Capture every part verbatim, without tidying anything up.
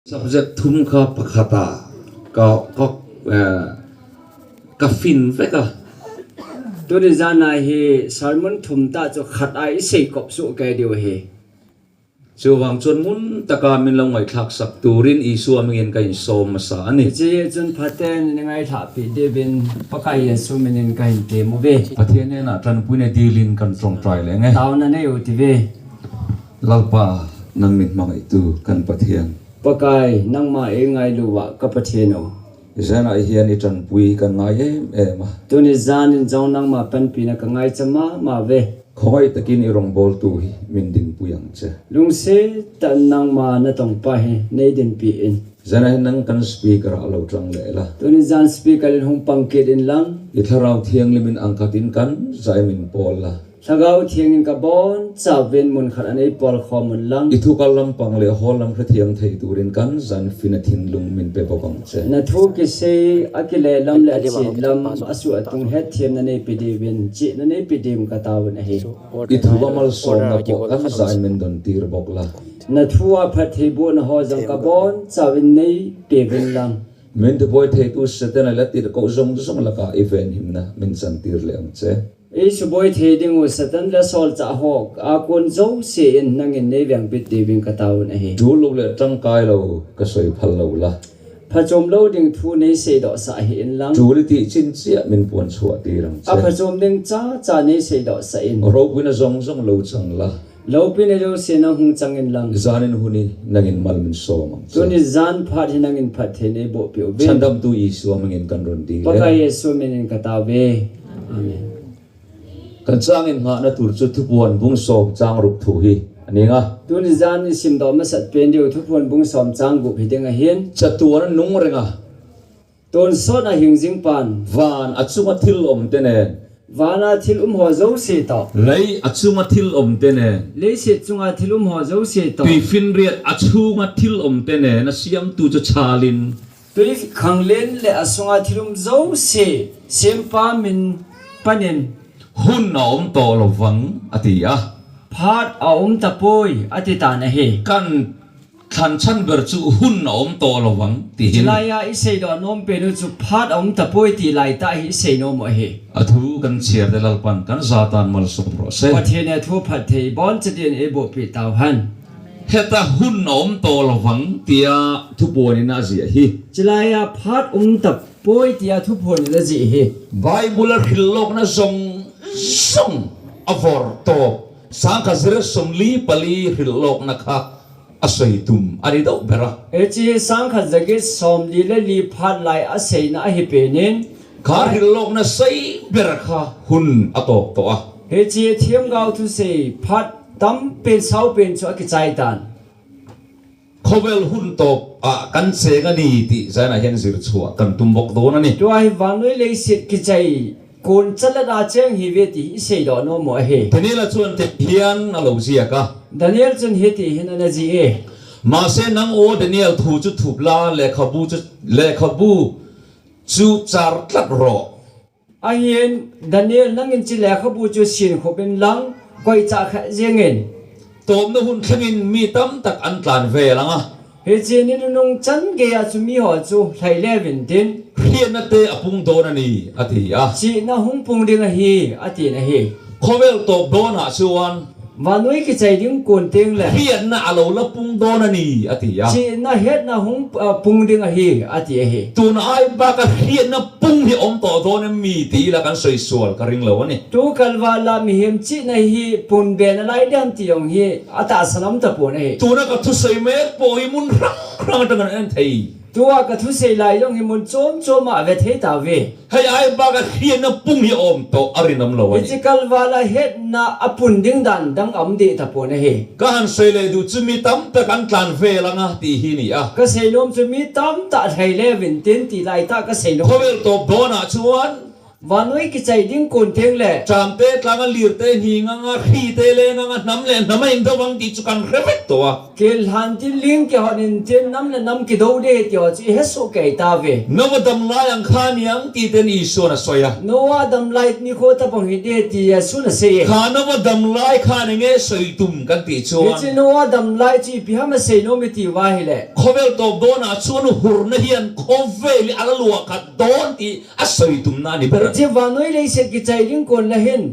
Subject thum kha pakhat a ka, ka, eh, ka fin vek a. Tuni jan a hi sermon thum tah chu khat a i sei kop soh kei diu ahi. Chuvang chun mun tah a min lo ngaithlak sak turin Isua min in ka hin som masa ahi. Hiche chun phaten i ngaithlahpi diuvin Pakai Jesu min in ka hin tem uve. Pathen nena tanpui nei dilin kan ṭawngṭai lenge. Taona nei u tive. Lalpa, nang min hmangaitu kan Pathen. Pakai, nangma eingailu uva ka Pathen o. Jan a hian i tanpui kan ngai em em a. Tuni jan in jong nangma panpina ka ngaicha mama uve. Khawngaih takin i rongbawltu hi min dinpui ang che. Lungset tah in nangma na tongpa hi nei dinpi in. Jan a hin nang kan speaker a lo ṭang leh la. Tuni jan speaker in hung pang kit in lang. I Thlarau Thianghlim in ang khat in kan zai min pawl la. Lhagao Theng in ka bonchauvin mun khat a nei pawl khawm un lang. I thu kal lampang le hall lam hrethiam thei turin kan zan fina thinlung min pe bawk ang che. Na thu kisei a kile lam le a chet lam a suh a tung hetthiamna nei pe diuvin chihna nei pe diuvin ka taovin ahi. I thu a malsawmna pawh kan zan min don tir bawk la. Na thu a phattheibohna ho jong ka bonchauvin nei pe uvin lang. Min thubuai theitu Satan a la tirko zong zong laka i venhimna min chan tir leh ang che. I subuai thei ding u Satan le solchah ho a kon zosia in nangin nei veng pit diuvin ka taovin ahi. Tul lo le ṭangkai lo ka soi phal lo la. Phachom lo ding thu nei seidoh sah hih in lang. Tul i tih chin chiah min puan chhuah tir ang che. A phachom ding chacha nei seidoh sah in. Ropuina zong zong lo chang la. Lopina jouse nang hung chang in lang. Jan in hun hi nangin mal min sawm ang che. Tuni jan phat hi nangin phatthei nei boh peh uvin. Chhandamtu Isua min in kan run ding le. Pakai Jesu min in ka taove. Amen. Kan chang in ngahna tur chu Thupuan bung sawm chang ruk thu hi a ning a. Tuni jan i simdoh masat pen diu Thupuan bung sawm chang gup hi ding ahin. Chatuan a nung reng a. Tonsot a hing jing pan. Van a chunga thil um te nen. Van a thil um ho jouse toh. Lei a chunga thil um te nen. Leiset chunga thil um ho jouse toh. Tuifinriat a chunga thil um te nen. A siamtu chu chalin. Tuikhanglen le a sunga thil um jouse sempa min panin. Hun a um toh lo vang a ti a. Phat a um tapoi a ti tan ahi. Kan Thlan chhan ber chu hun a um toh lo vang ti hi. Chulai a i seidoh nom pen u chu phat a um tapoi ti lai tah hi i sei nom u ahi. A thu kan chhiar te Lalpan kan zatan malsawm rawh se. Pathen in a thu phatthei boncha din ei boh peh tau hen. Heta hun a um toh lo vang tia Thupuan in a jih ahi. Chulai a phat um tapoi tia Thupuan in a jih hi. Bible a hrilhlawkna zong zong a vawrtawp. Sangkhat za riet sawmli pali hrilhlawkna kha a soi tum a ni deuh ber a. Hiche sangkhat za giet sawmli le li phat lai a seina ahi penin. Kha hrilhlawkna sei ber kha hun a tawp tawh a. Hiche themgao thusei phat tampen saupen chu a kichai tan. Khawvel hun tawp a kan cheng a ni ti jan a hian zir chhuah kan tum bawk dawn a ni. Tua hi vannoi leiset kichai Kon chalat a cheng hi ve ti i seidoh nom u ahi. Daniel a chuan ti hian a lo ziak a. Daniel chun hiti hin ana zi e. Mahse nang aw Daniel thu chu thup la, lekhabu chu, lekhabu chu char tlat rawh. Ahin Daniel nangin chu lekhabu chu sin khop in lang, koi chah kha zengin. Tawpna hun thlengin mi tam tak an tlan ve lang a. Hiche ni nunung chan geiya chu mi ho chu hlei levin tin. Hriatna te a pung dawn a ni, a ti a. Chihna hung pung ding ahi, a tin ahi. Khawvel tawp dawnah chuan. Vannoi kichai ding kun teng le. Hriatna a lo la pung dawn a ni, a ti a. Chihna hetna hung, ah, pung ding ahi, a ti ahi. Tuna ai baka hriatna pung hi awm tawh dawn em mi ti ila kan sawi sual ka ring lo a ni. Tu kalvala mihem chihna hi pun be nalai diam ti jong hi a tahsan awm ta pon ahi. Tuna ka thusawi mek pawh hi mun hrang hrang aṭanga en thei. Tua ka thusei lai jong hi mun chawm chawma a ve thei ta ve. Hei ai baka hriatna pung hi awm tawh a rinawm lo a ni. Hiche kalvala hetna a pun ding dan dang awm deh ta pon ahi. Ka han sawi leh duh chu mi tam tak an tlan ve lang a tih hi ni a. Ka sei nuam chu mi tam tak hlei levin tin ti lai ta ka sei nuam. Khawvel tawp dawnah chuan. Vannoi kichai ding kon teng le. Chamte tlanga lirte hing anga, hrite leng anga, hnam le hnam a indou vang ti chu kan hre vek to a. Kilhan tin ling kihot in tin nam le nam kidou ding ti ho chu i hesoh kei tauve. Noah damlai ang kha niang ti ten Isuan asei a. Noah damlai nikho tabang hi ding ti Isuan asei e. Kha Noah damlai kha ninge soitum kan ti chu. Hiche Noah damlai chu ipi ham asei nom i ti uva ahile. Khovel topdon a chun hurna hian khovel hi ala lua khat don ti asoitumna ni ber. Hiche vannoi leiset kichai ding kon le hin,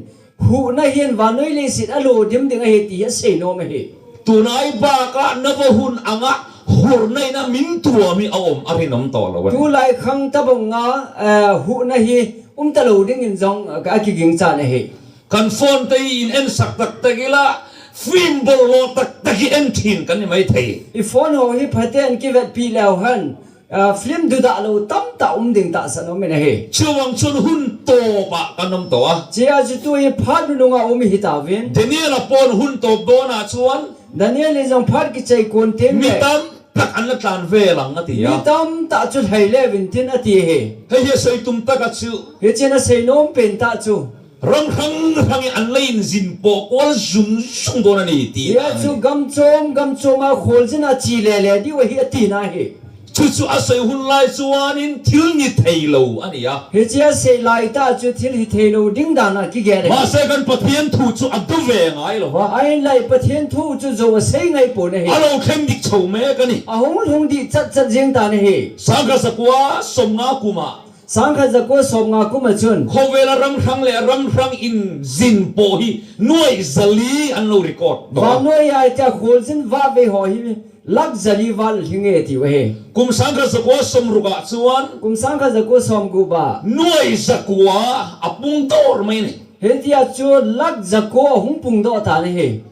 huhna hian vannoi leiset alo dim ding ahi ti hi asei nom ahi. Tunai baka Noah hun anga hurna in a min tuam hi a um a rin um to lo a. Tulai khang tabang a, eh, huhna hi um ta lo ding in jong, eh, a kiging chan ahi. Kan phone te in en sak tak tak ila, film bol lo tak tak i en thin kan ni mai thei. I phone ho hi phaten kivet pi leu han, ah, film dudah lo tamtah um ding tahsan um in ahi. Chuvang chun hun tawp a kan um to a. Chia chu tu hi phat nunung a um hi ta vin. Daniel a pon hun tawp dawn a chuan. Daniel in jong phat kichai kun tin mi le. Tam tak an la tlan vel ang a ti a. Mi tam tah chu hlei le vin tin a ti hi. Hei hi a sawi tum tak a chu. Hi chin a sei nom pen tah chu. Ram hrang hrang in an la inzin pawh kual zung zung dawn a ni ti. Hia chu gam chawm, gam chawm a khawl zin a chi le le diu ahi a tina hi. Chu chu a sawi hun lai chuan in thil ni thei lo a ni a. Hi chi a sei lai ta chu thil hi thei lo ding dan a kigel e. Mahse kan Pathian thu chu a do ve ngai lo va. A in lai Pathian thu chu zo a sei ngai pawh na hi. A lo thleng dik chho mek a ni. A hung hlung dik chat chat zing ta na hi. Sangkhat zakua sawmnga kum a. Sangkhat zakua sawmnga kum a chun. Khawvela ram hrang leh ram hrang inzin pawh hi nuai zali an lo record tawh a. Vannoi a tia khawl zin vah vei haw hi lak zali val hling e tiu ahi. Kum sangkhat zakua sawmruk ah chuan. Kum sangkhat zakua sawmgup ah. Nuai zakua a pung dawr mai ni. Hitia chu lak zakua a hung pung dawh ta na hi.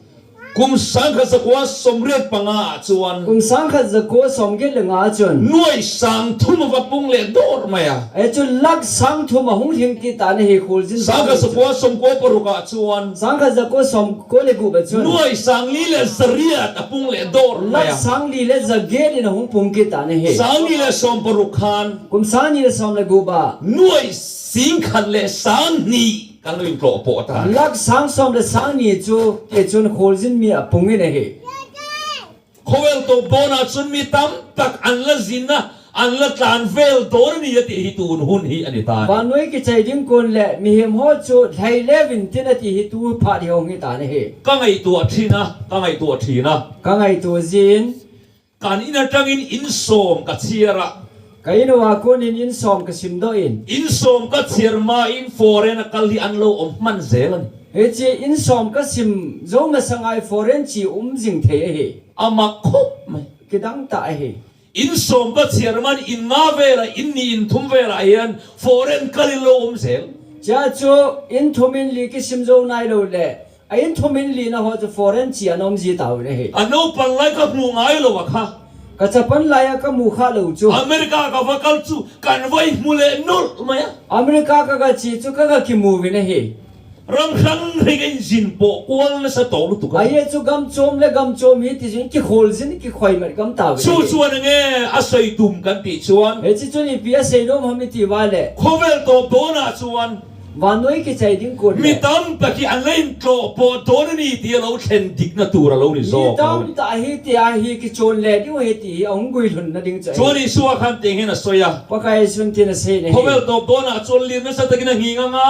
Kum sangkhat zakua sawmriat panga ah chuan. Kum sangkhat zakua sawmgiat le nga ah chun. Nuai sang thum a va pung leh dawr mai a. E chu lak sang thum a hung hling kit ta na hi khawl zin. Sangkhat zakua sawmkua paruk ah chuan. Sangkhat zakua sawmkua le gup ah chun. Nuai sang li le zariat a pung leh dawr mai a. Lak sang li le zagiat in a hung pung kit ta na hi. Sang li le sawm paruk khan. Kum sang ni le sawm le gup ah. Nuai sing khat le sang ni. Kan lo intlawh pawh ta. Lak sang sawm le sang ni chu, kei chun khawl zin mi a pung in ahi. Khawvel tawp dawn ah chun mi tam tak an la zin a, an la tlan vel dawn a ni a tih hi tun hun hi a ni ta. Vannoi kichai ding kun le mihem haw chu hlei le vin tin a tih hi tu phat hi hung hi ta na hi. Ka ngaihtuah ṭhin a, ka ngaihtuah ṭhin a. Ka ngaihtuah zin. Kan in aṭangin in sawm ka chhiar a. Ka in uva kunin in sawm ka sim dawh in. In sawm ka chhiar ma in foreign a kal hi an lo awm hman zel a ni. Hichi in sawm ka sim zo masang ai foreign chi um zing thei ahi. A mak khawp mai. Kidang ta ahi. In sawm ka chhiar man in nga vela in ni in thum vela hian foreign kal in lo awm zel. Chia chu in thum in li kisim zo nai lo le. A in thum in li na haw chu foreign chi an awm zi ta u le hi. A naupan lai ka hmu ngai lo a kha. Ka chapan lai a ka mu kha lo chu. America ka va kal chu kan vai hmu leh nawlh mai a. America ka ka chi chu ka ka kimu vin ahi. Ram hrang hrang in zin pawh kual nasa tawh lutuk a. A ye chu gam chawm le gam chawm hi ti zin kikhawl zin kikhoi mat gam ta vin ahi. Chu chuan a nge a sawi tum kan tih chuan. He chi chuan ipi a sei nawm ham i ti va le. Khawvel tawp dawn ah chuan. Vannoi kichai ding kun le. Mi tam tak hi an la intlawh pawh dawn a ni ti a lo thlen dikna tur a lo ni zawk a lo ni. Mi tam tak hi ti a hi kichawn le ding hi ti hi a hung gui hlun na ding chu ahi. Chuan Isua khan tiang hian a sawi a. Pakai Isun tin a sawi na hi. Khawvel tawp dawn ah chuan lirna sa takin a nghing ang a.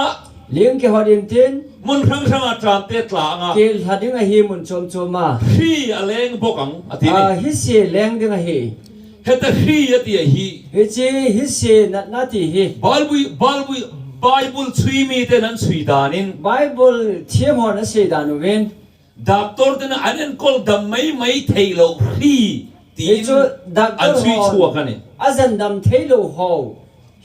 Ling kihot in tin. Mun hrang hrang a ṭan te tla ang a. Kil hla ding ahi mun chuam chuam a. Hri a leng bawk ang a ti ni. A, hi si leng ding ahi. Heta hri a ti a hi. Hichi hi si natna ti hi. Bible, Bible, Bible chhui mi te nan chhui danin. Bible thiam hon a sei dan uvin. Doctor ten an enkawl dam mai mai thei lo hri tiin. Hi chu doctor an chhui hon chhuak a ni. A zan dam thei lo ho.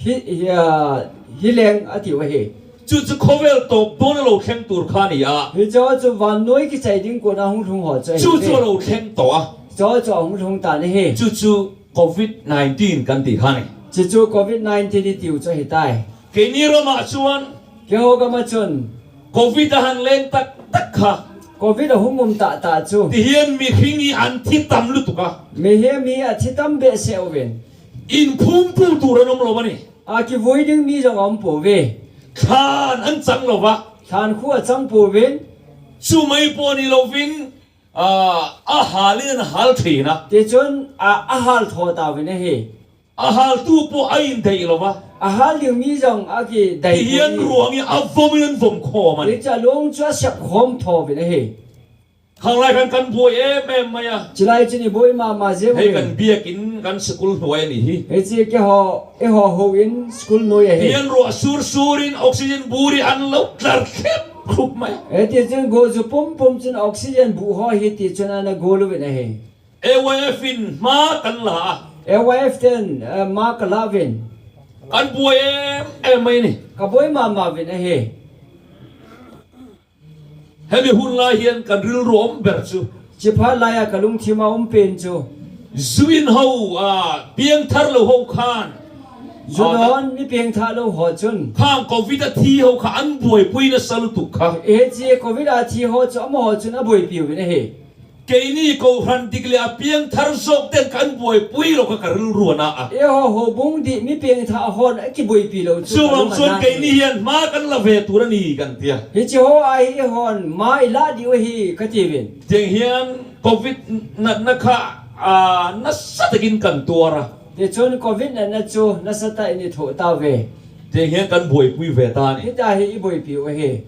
Hi, hi, ah, hi leng a tiu ahi. Chu chu khawvel tawp dawn a lo thleng tur kha ni a. Hi chu chu vannoi kichai ding kona hung hlung ho chu ahi. Chu chu a lo thleng tawh a. Chu chu a hung hlung ta ni hi. Chu chu covid nineteen kan ti kha ni. Chu chu covid nineteen i tiu chu ahi tai. Keini ramah chuan. Keiho gama chun. Covid a han leng tak tak kha. Covid a hung um tah tah chu. Ti hian mihring hi an thi tam lutuk a. Mihem hi a thi tam behseh uvin. Inphumpu tur an awm lo a ni. A kivui ding mi zong a awm pawh ve. Than an chang lou va. Than khu achang pouvin. Chu mai po ni louvin, a, ahal in ahal thei na. Tichun, a, ahal tho tauvin ahi. Ahal tu po a in dei lou va. Ahal ding mi jong akidei. Hian ruang hi avom in avom khom a ni. Hicha long chu asep khom tho uvin ahi. Khanglai khan kan buai em em mai a. Chulai chun i buai mama jeng. Hei kan biak in kan school hnuai a ni hi. Hichi keiho, eiho houin school noi ahi. Hian ruah sur sur in oxygen bur hi an lo tlar thlep khlup mai. Hiti chun go ju pum pum chun oxygen buh ho hi tichun ana go lou vin ahi. A Y F in hma kan la a. A Y F ten, eh, hma ka la vin. Kan buai em em mai ni. Ka buai mama vin ahi. Hemi hun lai hian kan rilru um ber chu. Chiphat lai a ka lungthim a um pen chu. Zu in ho, a, piangthar lo ho khan. Zu don mi piangthar lo ho chun. Khang covid a thi ho kha an buaipui nasa lutuk kha. Hichi covid a thi ho chu amaho chun abuaipiu vin ahi. Keini kohran dik le a piangthar zawk ten kan buaipui lo kha ka rilru a na a. Eiho houbung dik mi piangthar hon akibuaipi lo chu. Chuvang chuan keini hian hma kan la ve tur a ni kan tia. Hichi ho a hi eihon hma i la diu ahi ka ti vin. Tiang hian covid natna kha, a, nasa takin kan tuar a. Tichun covid natna chu nasa takin i thoh ta ve. Tiang hian kan buaipui ve ta ni. Hita hi i buaipiu ahi.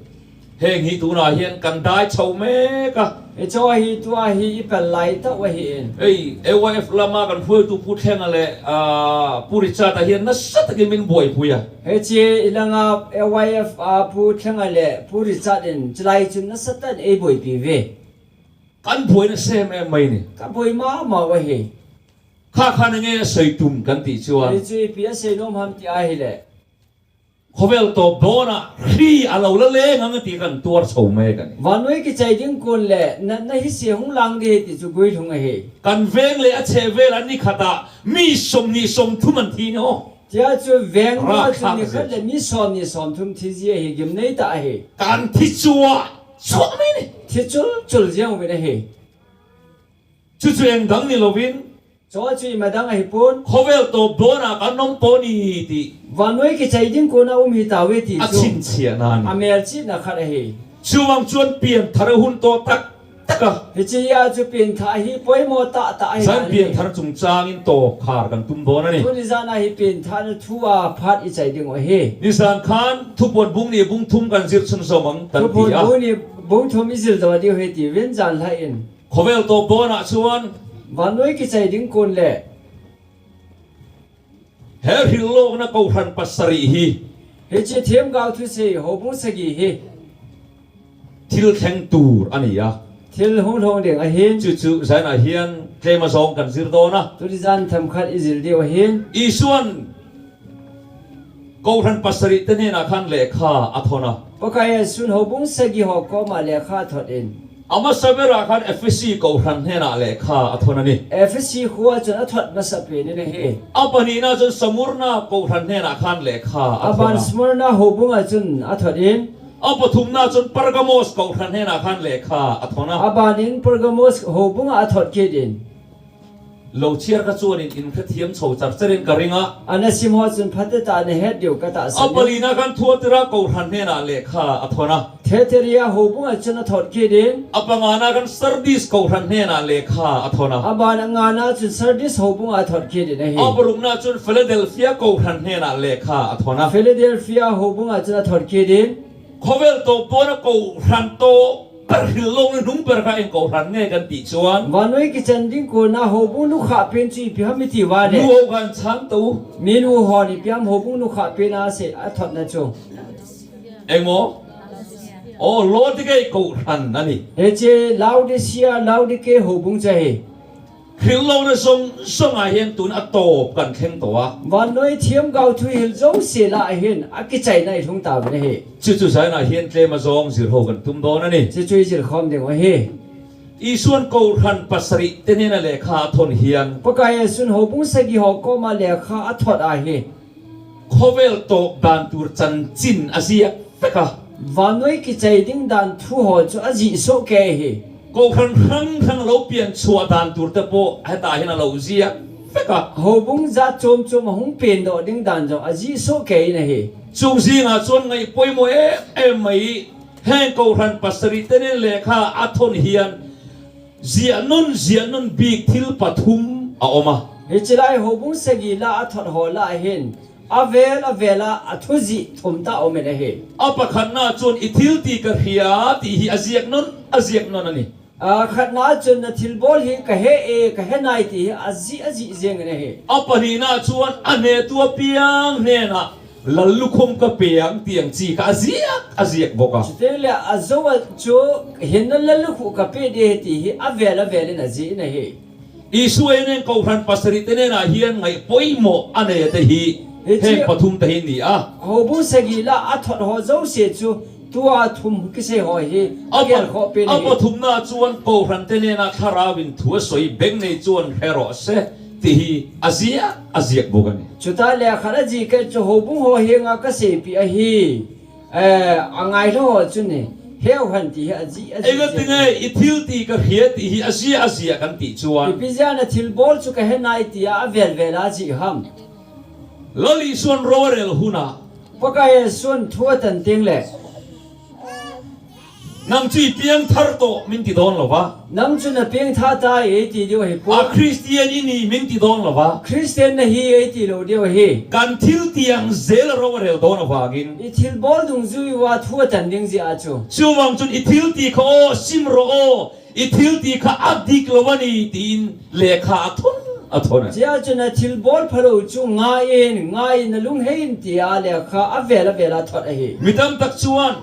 Heng hi tuna hian kan dai chho mek a. Hichu hi tua hi i pel lai tauh ahi in. Ei, A Y F lama kan hruaitu Pu Thlenga le, a, Pu Richard a hian nasa takin min buaipui a. Hichi i langa A Y F a Pu Thlenga le Pu Richard in chulai chun nasa takin ei buaipi ve. Kan buaina sem em mai ni. Ka buai mama u ahi. Kha khan a nge a sawi tum kan tih chuan. Hichu ipi a sawi nom ham ti ahile. Khawvel tawp dawnah hri a lo la leng ang a tih kan tuar chho mek a ni. Vannoi kichai ding kun le natna hi se hung lang ding ti chu guilhung ahi. Kan veng leh a chhehvel a ni khatah mi sawmhnih sawmthum an thi ni aw. Tia chu veng leh a chu ni khat le mi sawmhnih sawmthum thi zia hi gimnei tah ahi. Kan thi chuah chuah mai ni. Thi chul chul ziang uvin ahi. Chu chu eng dang ni lovin. Chu chu ima dang ahi pon. Khawvel tawp dawnah kan awm pawh ni tih. Vannoi kichai ding kona um hi tauve ti chu. A chhinchhiahna a ni. A melchihna khat ahi. Chuvang chuan pianthar a hun tawh tak tak a. Hichia chu pianthar hi poimaw tah tah ahi. Zan pianthar chungchangin tawp khar kan tum dawn a ni. Tuni zana hi piantharna thu a phat i chai ding u ahi. Nizan khan Thupuan bung ni bung thum kan zir chhunzawm ang kan ti a. Thupuan bung ni bung thum i zir dawn ding u ahi tivin zan hlai in. Khawvel tawp dawnah chuan. Vannoi kichai ding kun le. He hrilhlawkna kohran pasarih hi. Hichi themgao thusei houbung sagi hi. Thil thleng tur a ni a. Thil hung hlawng ding ahin. Chu chu zanah hian tlema zawng kan zir dawn a. Tuni zan themkhat i zir ding u ahin. Isuan Kohran pasarih te hnenah khan lehkha a thawn a. Pakai Jesu'n houbung sagi ho koma lehkha a thot in. A masa berah khan Efesi kohran hnenah lehkha a thawn a ni. Efesi khua chun a thot masa pen in ahi. A pahnihna chun Smurna kohran hnenah khan lehkha a thawn a. A ban Smurna houbung a chun a thot in. A pathumna chun Pergamos kohran hnenah khan lehkha a thawn a. A ban in Pergamos houbung a a thot kit in. Lo chhiar kha chuan in, in hrethiam chho char char in ka ring a. Ana sim ho chun phatah a na het diu ka tahsan. A palina khan Thuatira kohran hnenah lehkha a thawn a. Thuatira houbung a chun a thot kit in. A pangana khan Sardis kohran hnenah lehkha a thawn a. A ban a ngana chun Sardis houbung a thot kit in ahi. A parukna chun Philadelphia kohran hnenah lehkha a thawn a. Philadelphia houbung a chun a thot kit in. Khawvel tawp pawna kohran tawp ber hril lawng le hnung ber kha eng kohran nge kan tih chuan. Vannoi kichan ding kona houbung nukhah pen chu ipi ham i ti uva le. Nu ho khan chhang tawh u. Mi nu hon ipi ham houbung nukhah pena a se a thotna chu. Eng maw? Aw, Laodicea kohran a ni. Hiche Laodicea, Laodicea houbung chu ahi. Hril lawna zawng zawng ah hian tun a tawp kan thleng tawh a. Vannoi thiamgau thuhil zosia lah hian a kichaina i hlung ta vin ahi. Chu chu zanah hian tlema zawng zir ho kan tum dawn a ni. Chu chu i zir khawm ding u ahi. Isuan kohran pasarih te hnena lehkha a thawn hian. Pakai Jesu'n houbung sagi ho koma lehkha a thot a hi. Khawvel tawp dan tur chanchin a ziak vek a. Vannoi kichai ding dan thu ho chu a zih suh kei hi. Kohran hrang hrang lo pian chhuah dan tur te pawh hetah hian a lo ziak vek a. Houbung jat chom chom ahung pengdoh ding dan jong ajih soh kei in ahi. Chung jing a chun ngai poimo em em mai. Heng kohran pastor tenin lekha athot hian, jia nun, jia nun bik thil pathum a om a. Hiche lai houbung sagi la athot ho lah a hin, avel avel a athu jih thum tah a um in ahi. A pakhatna chun i thil ti ka hria ti hi a ziak nun, a ziak nun a ni. A khatna chun na thilbol hi ka he e, ka he nai ti hi a jih, a jih jeng in ahi. A pahnina chuan a hnetu apiang hnena lallukhum ka pe ang ti ang chi kha a ziak, a ziak bawk a. Chuteng le a zo a chu hinna lallukhuh ka pe di ti hi a vel a vel in a jih in ahi. Isua in kohran pastor te nena hian ngai poimo a nei te hi, hichi heng pathum te hi ni a. Houbung sagi la athot ho jouse chu tua thum kisei ho hi a gel kho pe ni. A pathumna chuan kohran te nena thlarau in thu a sawi beng nei chuan hre rawh se ti hi a ziak, a ziak bawk a ni. Chuta le khat a jih kei chu houbung ho hi nga ka sei pi ahi. Eh, a ngaithla ho chu ni, heu han ti hi a jih, a jih. Enga tinge, i thil ti ka hria ti hi a jih, a jih kan ti chuan. Ipi jia na thilbol chu ka he nai ti a, a vel vel a jih ham. Lal Isuan ro a rel huna. Pakai Isuan thu a tan teng le. Nang chu i piang thar tawh min ti dawn lo va. Nang chu na piang tha ta e ti diu ahi pawh. A Christian i ni min ti dawn lo va. Christian na hi e ti lo diu ahi. Kan thil tiang zel a ro a rel dawn avangin. I thilbol dungzui uva thu a tan ding jia chu. Chuvang chun i thil ti kha aw sim rawh aw. I thil ti kha a dik lo a ni tiin lekha a thon, a thon a. Chea chun a thilbol pha lo chu ngai in, ngai in na lunghei in tia lekha a vel a vel a thot ahi. Mi tam tak chuan.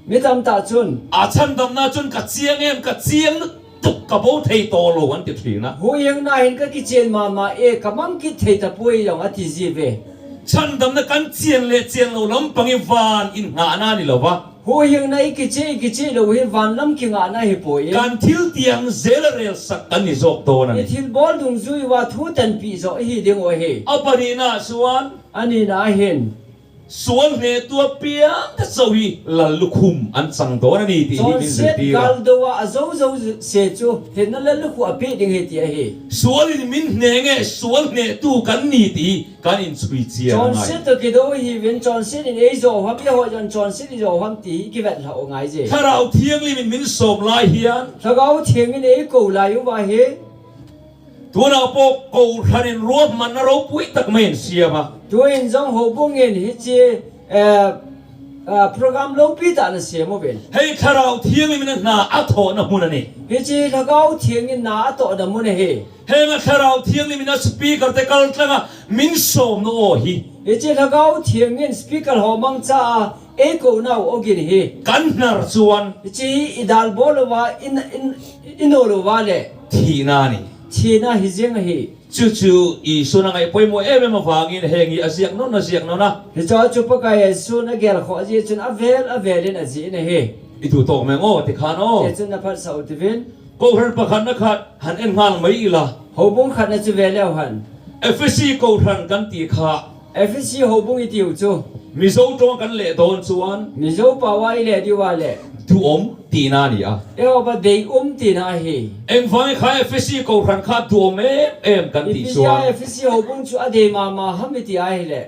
Mi tam tak chun. A chhandamna chun ka chiang em, ka chiang tuk ka bo thei tawh lo an ti thin a. Huhhingna hin ka kichian mama e, ka mang kit thei ta pui jong a ti ji ve. Chhandamna kan chian le chian lo lampang i van innghahna ni lo va. Huhhingna i kichi, i kichi lo hi van lam kingahna hi pui. Kan thil tiang zel a rel sak kan ni zawk dawn a ni. I thilbol dungzui uva thu tanpih zawh i hi ding u ahi. A pahnina chuan. A nina hin. Sual hnetu apiang te chauh hi lallukhum an chang dawn a ni tih hi min zirtir a. Chonset gal do a, a zo zo se chu hinna lallukhum a peh ding hi ti ahi. Sual in min hne nge sual hnetu kan ni tih hi kan inchhui chian a ngai. Chonset toh kido hi vin, chonset in ei zo ham, i ho jan chonset i zo ham ti hi kivet hlau ngai je. Thlarau Thianghlim in min sawm lai hian. Lhagao Thiang in ei ko lai uva hi. Tuna pawh kohranin ruahmanna ropui tak mai an siam a. Tuin jong houbung in hichi, eh, eh, program lopi tah na siam uvin. Hei Thlarau Thianghlim in a hna a thawhna hmun a ni. Hichi Lhagao Thiang in hna a thawhna hmun a hi. Heng a Thlarau Thianghlim in a speaker te kal tlanga min sawmna aw hi. Hichi Lhagao Thiang in speaker ho mangcha a ei ko nau awgin hi. Kan hnar chuan. Hichi i dal bawl uva, in, in, i nawl uva le. Thihna a ni. Thihna hi zing ahi. Chu chu Isua a ngai poimaw em em avangin heng hi a ziak nawn, a ziak nawn a. Hichu chu Pakai Isua a gel kho a zi chun a vel, a velin a zi in ahi. I tu tawk mai ang aw, ti khan aw. Ti chun na phat sa u tivin. Kohran pakhatna khat han en nghal mai ila. Houbung khatna chu ve leu hen. Efesi kohran kan ti kha. Efesi houbung i tiu chu. Mizo ṭawnga kan leh dawn chuan. Mizo paua i leh diu a le. Duhawm tihna a ni a. Ehoba deium tihna ahi. Engvang i kha Efesi kohran kha duhawm em em kan ti chuan. Ipi zia Efesi houbung chu a dei mama ham i ti a hi le.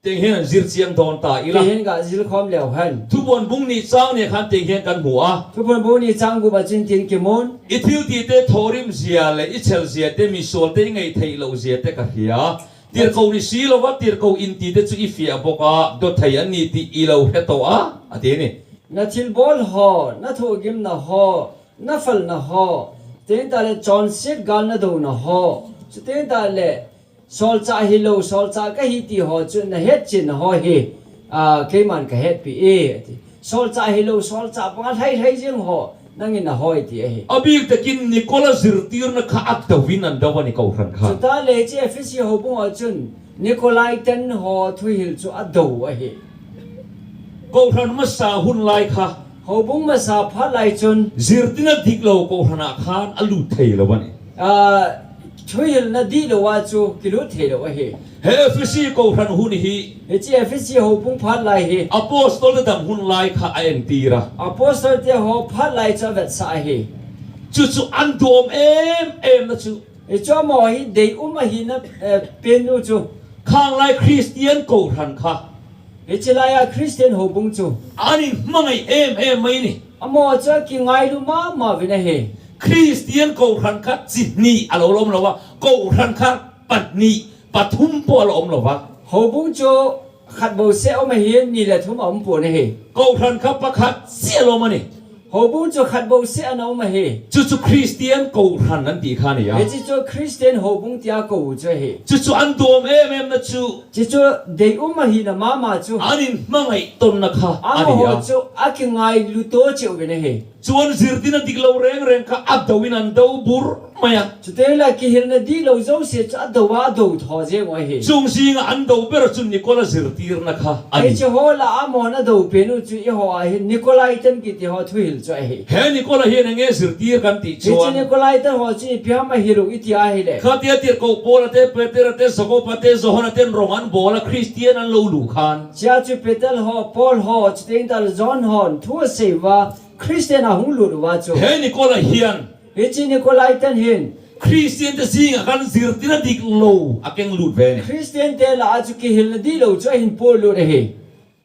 Tiang hian an zir chiang dawn ta ila. Tiang hian ka zil khawm leu hen. Thupuan bung hnih chang hnih khan tiang hian kan hmu a. Thupuan bung hnih chang gup a chun tin kimun. I thil tite thawhrim zia leh i chhel zia te, misual te i ngaih theih loh zia te ka hria. Tirhkoh ni si lova, tirhkoh intite chu i fiah bawk a, dawthei an ni tih i lo hre tawh a, a ti a ni. Na thilbawl haw, na thawhgimna haw, na falna haw, tiang ta leh chawnsiat gal na dona haw, chutiang ta leh Sawlchah hi lo, sawlchah ka hi ti haw chu na hetchin haw hi, a, keiman ka hetpi e, a ti. Sawlchah hi lo, sawlchah panga hlai hlai zing haw, nangin na haw e ti ahi. A bik takin Nicola zirtirna kha a dovin an do a ni kohran kha. Chuta le hichi Efesi houbung haw chun Nikolai ten haw thuhil chu a do ahi. Kohran masa hun lai kha. Houbung masa phat lai chun. Zirtirna dik lo kohran ah khan a lut thei lo a ni. Ah, thuhilna dik lo a chu kilut thei lo ahi. He Efesi kohran hun hi. Hichi Efesi houbung phat lai hi. Apostol te dam hun lai kha a entir a. Apostol te haw phat lai chu a vetsah ahi. Chu chu an duhawm em em na chu. Hichu amaho hi deium ahina, eh, pen u chu. Khanglai Christian kohran kha. Hiche laiya Christian houbung chu. Anin hmangai em em mai ni. Amaho chu akingailu mama uvin ahi. Christian kohran kha chi ni alou lom lou va. Kohran kha pa ni, pathum po alou lom lou va. Houbung chu khat bouseh um ahin, ni le thum aum pon ahi. Kohran kha pakhat seh lou mani. Houbung chu khat bouseh ana um ahi. Chuchu Christian kohran anti kha nia. Hiche chu Christian houbung tia kou u chu ahi. Chuchu an dom em em na chu. Chuchu deium ahina mama chu. Anin hmangai tonna kha ania. Amaho chu akingailu to cheh uvin ahi. Chuan zirtirna diklou reng reng kha adou in an dou bur mai a. Chuteng le kihilna dihlou jouse chu adou a, adou tho jeng u ahi. Chung jinga an dou ber a chun Nicola zirtirna kha ani. Hiche ho lah a amahon adou pen u chu eiho a hin Nicolaitan kiti ho thuhil chu ahi. He Nicola hian enge zirtir kan tih chuan. Hiche Nicolaitan ho chu ipi ham ahil u iti ahile. Khatia tirko Paula te, Petera te, Jakoba te, Johana ten rong an bol a Christian an lo lu khan. Chea chu Peter ho, Paul ho, chuteng tah le John hon thu asei uva, Christian ahung lut uva chu. He Nicola hian. Hiche Nicolaitan hin. Christian te jinga khan zirtirna diklou akeng lut ve ni. Christian te lah a chu kihilna dihlou chu ahin pol lut ahi.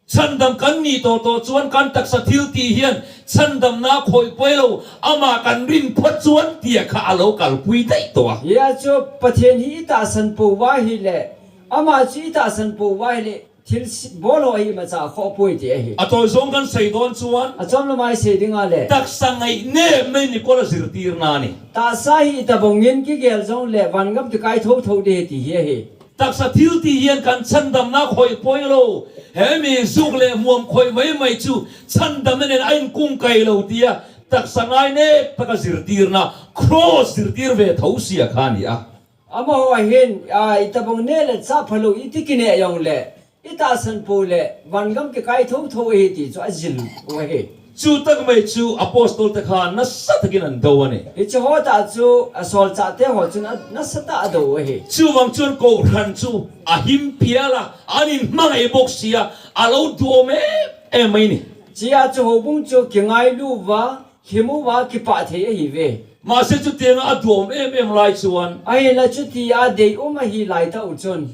Chhandam kan ni tawh tawh chuan kan taksa thil ti hian chhandamna khawih pawh lo, ama kan rin phawt chuan tia kha a lo kalpui daih tawh a. Hia chu Pathian hi i tahsan po uva ahile, ama chu i tahsan po uva ahile, thil si-, bawl ho hi imacha a khawh pui ti ahi. A tawi zawng kan sei dawn chuan. A chawm lama i sei ding a le. Taksa ngaihnemna in Nicola zirtirna a ni. Tahsa hi i tabawngin kigel zawng le vangam kikai tho tho ding ti hi ahi. Taksa thil ti hian kan chhandamna khawih pawh lo. He mi zuk leh hmuam khawih mai mai chu chhandamna nen a inkung kai lo tia. Taksa ngainep taka zirtirna, cross zirtir ve tho sia kha ni a. Amaho hin, a, i tabawng neh le chah pha lo i ti kineh jong le, i tahsan po le, vangam kikai tho tho ahi ti chu a zil u ahi. Chu tak mai chu apostol te kha nasa takin an do a ni. Hiche ho tah chu a sawlchah te ho chun a nasa tah a do u ahi. Chuvang chuan kohhran chu a him pial a, an inhmangai bawk sia, a lo duhawm em em mai ni. Chea chu houbung chu kingailu uva, hlim uva, kipah thei ahi ve. Mahse chutianga a duhawm em em lai chuan. Ahinla chutia deium ahi lai tah u chun.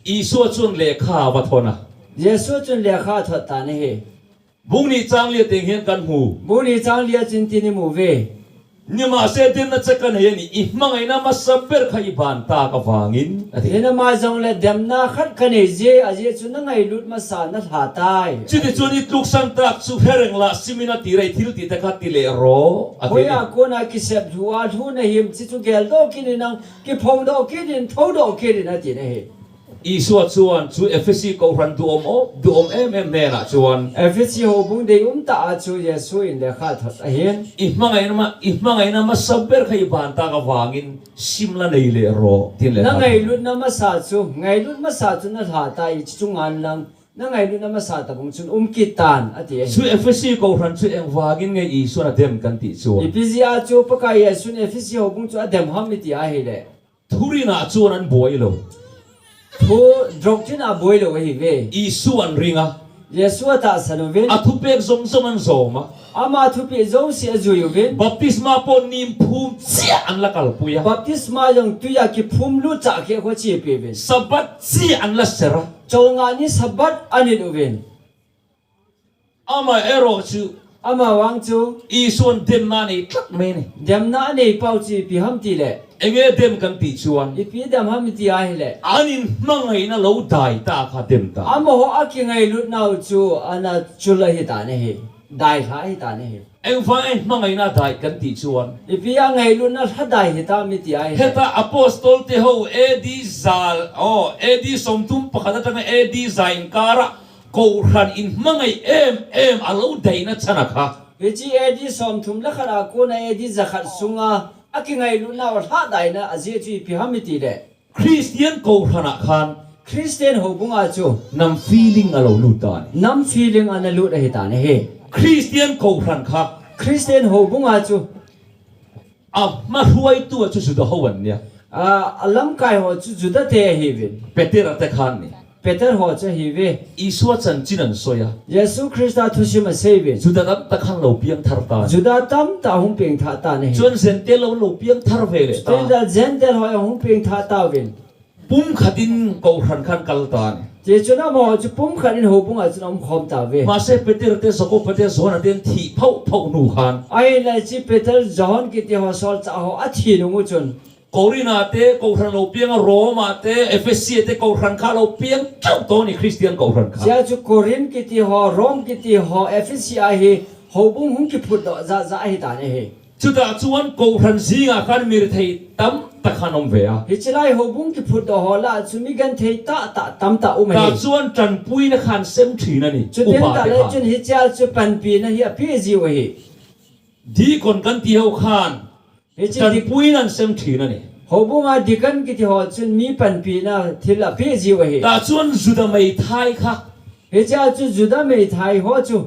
Isua chuan lekha a va thawn a. Jesu chun lekha a thot tan ahi. Bung ni chang li a teng hian kan hmu. Bung ni chang li a chun tin i mu ve. Nimahse demna che ka nei a ni, i hmangaina masa ber kha i ban tak avangin, a ti. Hinama jong le demna khat ka nei je, ajeh chu na ngailut masa na hla tai. Chuti chuan i tluksan tak chu hereng lah simin a ti rei thil ti te kha ti leh rawh, a ti. Hoia kona kisep lhu a lhu na him chi chu gel dawk in in ang, kiphong dawk in in, tho dawk in in a ti na hi. Isua chuan chu Ephesi kohhran duhawm, duhawm em em hnenah chuan. Ephesi houbung deium tah a chu Jesu'n lekha thot ahin. I hmangaina ma-, i hmangaina masa ber kha i ban tak avangin sim la nei leh rawh, tin lekha. Na ngailutna masa chu, ngailut masa chu na hla tai, chu ngan lang, na ngailutna masa tabang chun um kit tan, a ti ahi. Chu Ephesi kohhran chu engvangin nge Isuan a dem kan tih chuan. Ipi jeh a chu Pakai Jesu'n Ephesi houbung chu a dem ham i ti ahile. Thurinah chuan an buai lo. Thu doctrine a buai lo ahi ve. Isu an ring a. Jesu a tahsan uvin. A thupek zawng zawng an zawm a. Ama thupek zosia a zui uvin. Baptisma pawh nim phum chiah an la kalpui a. Baptisma jong tuia kiphum lut chah khi a khaw chi pi uvin. Sabbath chiah an la ser a. Chawlngah ni Sabbath a nit uvin. Amaherawhchu. Amavang chu. Isuan demna a nei tlat mai ni. Demna a nei pau chu ipi ham ti le. Enge dem kan tih chuan. Ipi dem ham i ti ahile. An inhmangaina lo dai ta kha dem ta. Amaho a kingailutnau chu ana chul ahi ta na hi. Dai hla ahi ta na hi. Engvang inhmangaina dai kan tih chuan. Ipi a ngailutna hla dai hi ta mi ti ahile. Heta apostol te ho A D za, aw, A D sawmthum pakhat atanga A D za inkara. Kohhran inhmangai em em a lo daina chhan a kha. Hiche A D sawmthum le khat a kona A D za khat sunga a kingailutnau hla daina a jeh chu ipi ham i ti le. Christian kohhran ah khan. Christian houbung a chu. Nam feeling a lo lut ta ni. Nam feeling ana lut ahi ta na hi. Christian kohhran kha. Christian houbung a chu. A hmahruaitu a chu Juda ho an nia. A, a lamkai ho chu Juda te ahi uvin. Petera te khan ni. Peter ho chu ahiuve. Isua chanchin ahin soi a. Jesu Christa thusim asei uvin. Juda tamtah khan lo piang thar tan. Juda tamtah hung piang thar tan ahi. Chuin Gentile lo, lo piang thar ve le ta. Chuin Gentile ho ahung piang thar tauvin. Pumkhat in kohran khan kal tan. Tichun amaho chu pumkhat in houbung a chun aum khom tauve. Mahse Peter te, Jakob te, Johan te thi phou phou nu khan. Ahinla hiche Peter, Johan kiti ho solchah ho athi nung u chun. Corinth a te, kohran lo piang a, Rome a te, Ephesus a te, kohran kha lo piang chau to ni Christian kohran kha. Hiche chu Corinth kiti ho, Rome kiti ho, Ephesus a hi houbung hung kiphut doh jat jat ahi tan ahi. Chutah chuin kohran jing a khan mi rethei tamtah khan um ve a. Hiche lai houbung kiphut doh ho lah a chu mi genthei tah tah tamtah um ahi. Tah chuin tanpuina khan sem thin ahi. Chuti upa tah te le khan. Chun hiche a chu panpina hi apeh jiu ahi. Deacon kan ti ho khan. Hiche di- Tanpuina sem thin ahi. Houbung a deacon kiti ho chun mi panpina thil apeh jiu ahi. Tah chuin Juda meithai kha. Hiche a chu Juda meithai ho chu.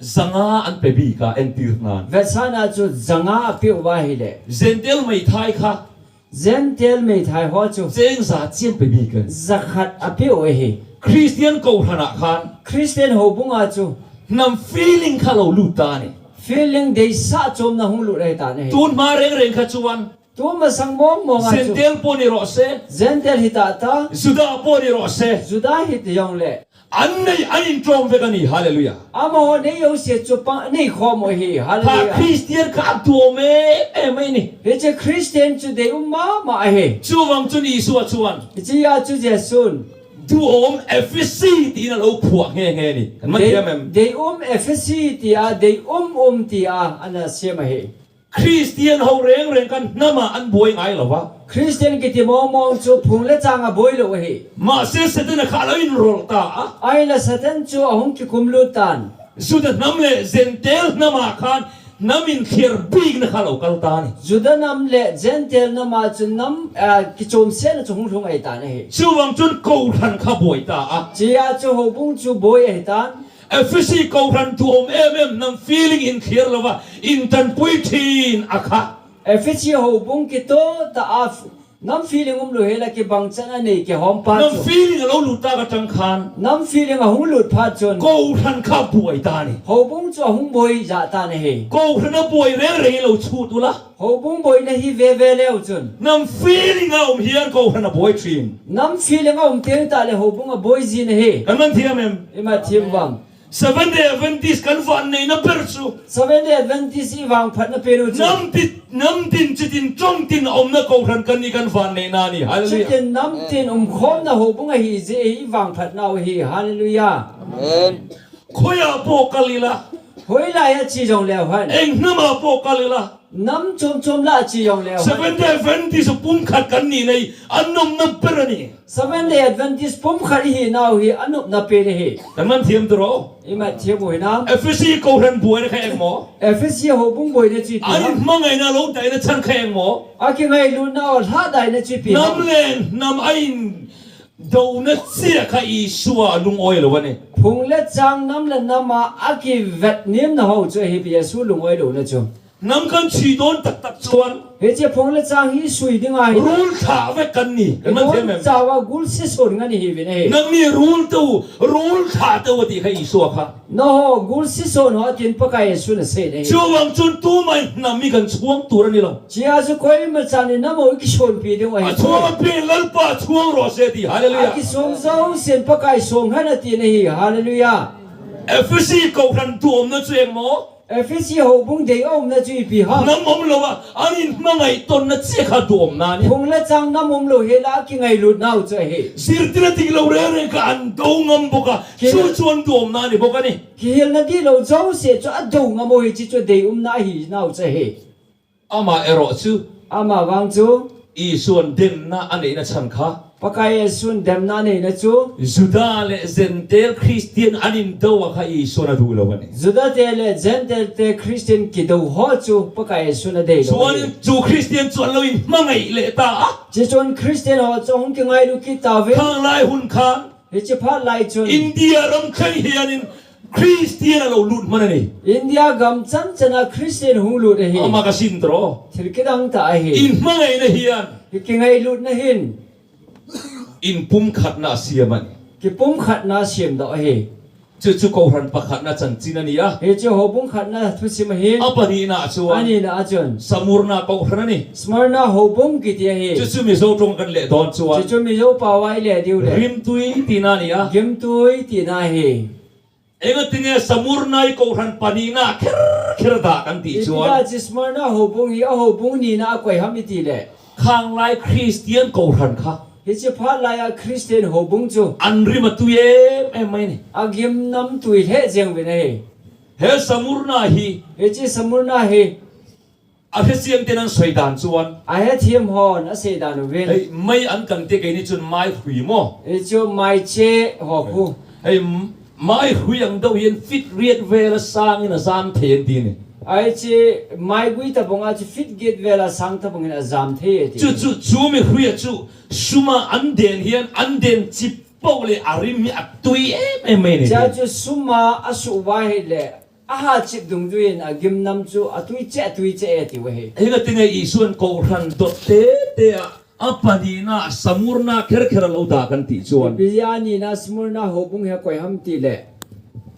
Janga an pe bik a, en tir nan. Vetsahna chu janga apeh uva ahile. Gentile meithai kha. Gentile meithai ho chu. Cheng ja chim pe bik a. Jakhat apeh u ahi. Christian kohran a khan. Christian houbung a chu. Hnam feeling kha lo lut tan ahi. Feeling deisah chomna hung lut ahi tan ahi. Tun ma reng reng kha chuin. Tun masang mong mong a chu. Gentile pon ni roh se. Gentile hi tah tah. Juda pon ni roh se. Juda hiti jongle. An nei, an in trom ve kani, hallelujah. Amaho nei jouse chu pang, nei khom u ahi, hallelujah. Kha Christian kha duhom e, e mai ni. Hiche Christian chu deium mama ahi. Chuvang chun Isua chuin. Hiche a chu Jesun. Duhom Ephesus tina lo phuah nge nge ni. Kan man dei, thiam em? Deium Ephesus tia, deium um tia, ana sem ahi. Christian ho reng reng khan hnam a an buai ngai lou va. Christian kiti mong mong chu phung le chang aboi lou ahi. Mahse Satan a kha lo in rol ta a. Ahinla Satan chu ahung kikum lut tan. Juda hnam le Gentile hnam a khan hnam in kher bikna kha lo kal tan ahi. Juda hnam le Gentile hnam a chu hnam, ah, kichom sena chu hung lhung ahi tan ahi. Chuvang chun kohran kha buai ta a. Hiche a chu houbung chu buai ahi tan. Ephesus kohran duhom em em, hnam feeling in kher lou va, in tanpui thin a kha. Ephesus houbung kitoh tah a f-, hnam feeling um lou hel a kibang chan a nei kihom phat chu. Hnam feeling a lo lut ta ka chang khan. Hnam feeling ahung lut phat chun. Kohran kha buai tan ahi. Houbung chu ahung buai jat tan ahi. Kohran a buai reng reng lou chu tu la. Houbung buaina hi veve leu chun. Hnam feeling a um hian kohran a buai thin. Hnam feeling a um teng tah le houbung a buai jin ahi. Kan man thiam em? I man thiam vang. Seventh Day Adventist kan vanneina ber chu. Seventh Day Adventist i vangphatna pen u chu. Hnam tin, hnam tin chitin ṭawng tin a awmna kohran kan ni kan vanneina a ni. Hallelujah. Chitin hnam tin umkhawmna houbung ahi jeh hi i vangphatna u ahi. Hallelujah. Amen. Khawiah pawh kal ila. Hoilai a chi zawng leu hen. Eng hnamah pawh kal ila. Hnam chom chom lah a chi zawng leu hen. Seventh Day Adventist pumkhat kan nihna hi a nopna ber a ni. Seventh Day Adventist pumkhat i hinau hi a nopna pen ahi. Kan man thiam tiraw. I man thiam u hinam. Ephesi kohran buaina kha eng maw. Ephesi houbung buaina chu ipi ham. An inhmangaihna lo daina chhan kha eng maw. A kingailutna aw hla daina chu ipi ham. Hnam le hnam a in dona chiah kha Isua lungawi lo a ni. Phung le chang hnam le hnam a a kivet nimna ho chu ahi Jesu lungawi lona chu. Hnam kan chhi dawn tak tak chuan. Hiche phung le chang hi sui ding ahi. Rul thlah vek kan ni. Kan man thiam em? Rul thlah a gul si sawn ngan hi vin ahi. Nangni rul teu, rul thlah teu a tih kha Isua kha. Nangho gul si sawn ho a tin Pakai Jesu'n a sei ahi. Chuvang chun tumah hnam hi kan chhuang tur a ni lo. Chia chu koima chan in hnam ho i kisawnpi ding u ahi. A chhuang a pen Lalpa chhuang rawh se ti. Hallelujah. A kisawng zo sin Pakai sawng hen a ti na hi. Hallelujah. Ephesi kohran duhawmna chu eng maw? Ephesi houbung dei awmna chu ipi ham? Hnam awm lo a, an inhmangaih tawnna chiah kha duhawmna a ni. Phung le chang hnam awm lo hel a kingailutnau chu ahi. Zirtirna dik lo reng reng kha an do ngam bawk a, chu chuan duhawmna a ni bawk a ni. Kihilna dih lo zosia chu a do ngam u hi chi chu dei umna ahinau chu ahi. Ama erawh chu. Ama vang chu. Isuan demna a neihna chhan kha. Pakai Isuan demna a neihna chu. Juda le Gentile Christian an indo a kha Isuan a duh lo a ni. Juda te le Gentile te Christian kido ho chu Pakai Isuan a dei lo a ni. Chuan chu Christian chu an lo inhmangaih leh ta a. Chuan Christian ho chu hung kingailu kit ta ve. Khang lai hun khan. Hichi phat lai chun. India ram thleng hianin Christian a lo lut hman a ni. India gam chan chana Christian hung lut ahi. Ama ka sin tawh. Thil kidang ta ahi. Inhmangaihna hian. Hi kingailutna hin. inpumkhatna asem ahi. Kipumkhatna asem doh ahi. Chuchu kohran pakhatna chanchin ahi a. Hichu houbung khatna thusim ahi. Apanina chu. Anina achun. Smurna kohran ahi. Smurna houbung kiti ahi. Chuchu Mizo tong kanle don chu. Chuchu Mizo paova ile diu le. Gimtui tina ahi a. Gimtui tina ahi. Engatinge Smurna hi kohran panina kher kher a dah kan ti chuan. Ipi tia chu Smurna houbung hi a houbung nina a koi ham iti le. Khanglai Christian kohran kha. Hiche phat laia Christian houbung chu. An rim a tui em em mai ni. A gimnam tui lheh jeng uvin ahi. He Smurna hi. Hiche Smurna hi. A hrechiang ten an soi dan chuan. A hethiam hon a sei dan uvin. Hei, mai an kan ti keini chun mai hui maw. Hichu mai che ho khu. Hei, mai hui ang deuh hian fit riat vel a sangin a zam thei an ti ni. Hiche mai gui tabang a chu fit giat vel a sang tabangin a zam thei e ti. Chu, chu, chu mi hui a chu suma an den hian an den chip po le a rim hi a tui em em mai ni. Cha chu suma a su va hi le a ha chip dungjuiin a gimnam chu a tui che, a tui che e ti uve. Engatinge Isuan kohran dot te te a A panina Smurna kher kher a lo dah kan ti chuan. Ipi a nina Smurna houbung hi a koi ham ti le.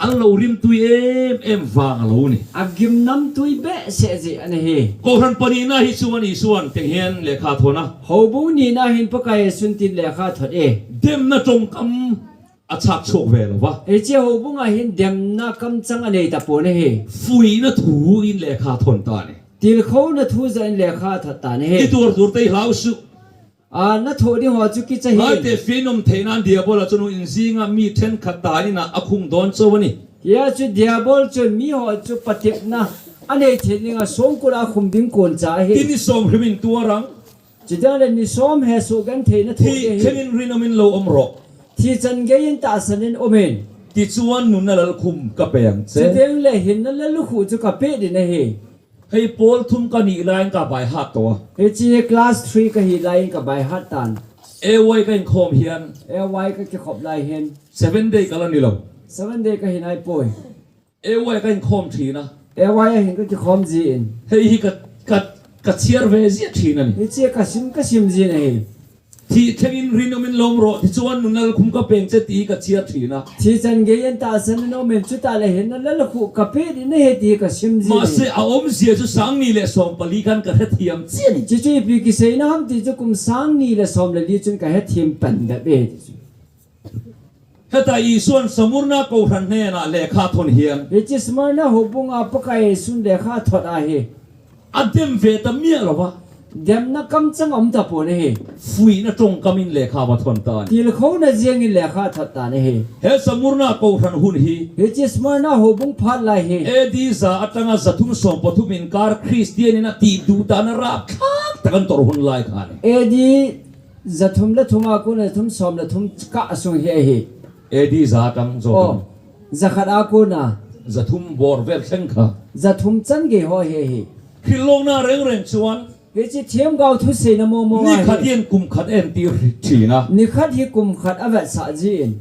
An lo rim tui em em vang a lo ni. A gimnam tui behseh jeh ana hi. Kohran panina hi chuan Isuan teng hian lekha thawna. Houbung nina hin Pakai Jesu'n tin lekha thawt e. Demna ṭawngkam a chhak chhuak ve lo va. Hiche houbung a hin demna kamchang a nei ta pawh na hi. Fuihna thu in lekha thawn ta ni. Tilkhouna thu zah in lekha thawt ta na hi. I tuar tur te i hlau suh. A, na thawh ding ho chu kicha hi. Ngaite fian awm theih nan Diabol a chun in zinga mi ṭhenkhat ta in a khung dawn chauh a ni. Hia chu Diabol chun mi ho chu patepna a nei theih dinga sawngkul a khum ding kuan cha hi. Tin i sawm hrim in tuar ang. Chutiang le ni sawm he suh gentheina thu te hi. Thi thlengin rinawmin lo awm rawh. Thi chan geiin tahsanin awm in. Tichuan nunna lalkhum ka pe ang che. Chutiang le hinna lalkhuh chu ka pe ding ahi. Hei pawl thum ka nih laiin ka by heart tawh a. Hiche hi class three ka hi laiin ka by heart tan. A Y ka inkhawm hian. A Y ka kikhop lai hian. Seven day ka la ni lo. Seven day ka hi nai poi. A Y ka inkhawm ṭhin a. A Y a hin ka kikhawm zin. Hei hi ka, ka, ka chhiar ve zia ṭhin a ni. Hiche ka sim, ka sim zin ahi. Thi thlengin rinawmin lo awm rawh, tichuan nunna lalkhum ka pe ang che ti hi ka chhiar ṭhin a. Thi chan geiin tahsanin awm in chutah le hinna lalkhuh ka pe ding ahi ti hi ka sim zin ahi. Mahse, a awmzia chu sang ni le sawm pali khan ka hrethiam chiah a ni. Chuchu ipi kiseina ham ti chu kum sang ni le sawm le li chun ka hethiam pan bep e ti chu. Heta Isuan Smurna kohran hnena lekha thawn hian. Hiche Smurna houbunga Pakai Isu'n lekha thawt ahi. A dem ve ta miah lo va. Demna kamchang a um ta pawh na hi. Fuihna ṭawngkamin lekha va thawn ta ni. Tilkhouna ziangin lekha thawt ta na hi. He Smurna kohran hun hi. Hiche Smurna houbung phat lai hi. A D za atanga zathum sawm pathum inkar Kristian in a tihduh dan a rapthlak tak an tawrh hun lai kha a ni. A D zathum le thum a kona zathum sawm le thum kah sung hi ahi. A D za atang zawk. Aw, zakhat a kona. Zathum bawr vel thleng kha. Zathum chan gei ho hi ahi. Hrilhlouhna reng reng chuan. Hiche themgao thuseina mawng mawng ahi. Ni khat hian kum khat a entir ṭhin a. Ni khat hi kum khat a vetsah zin.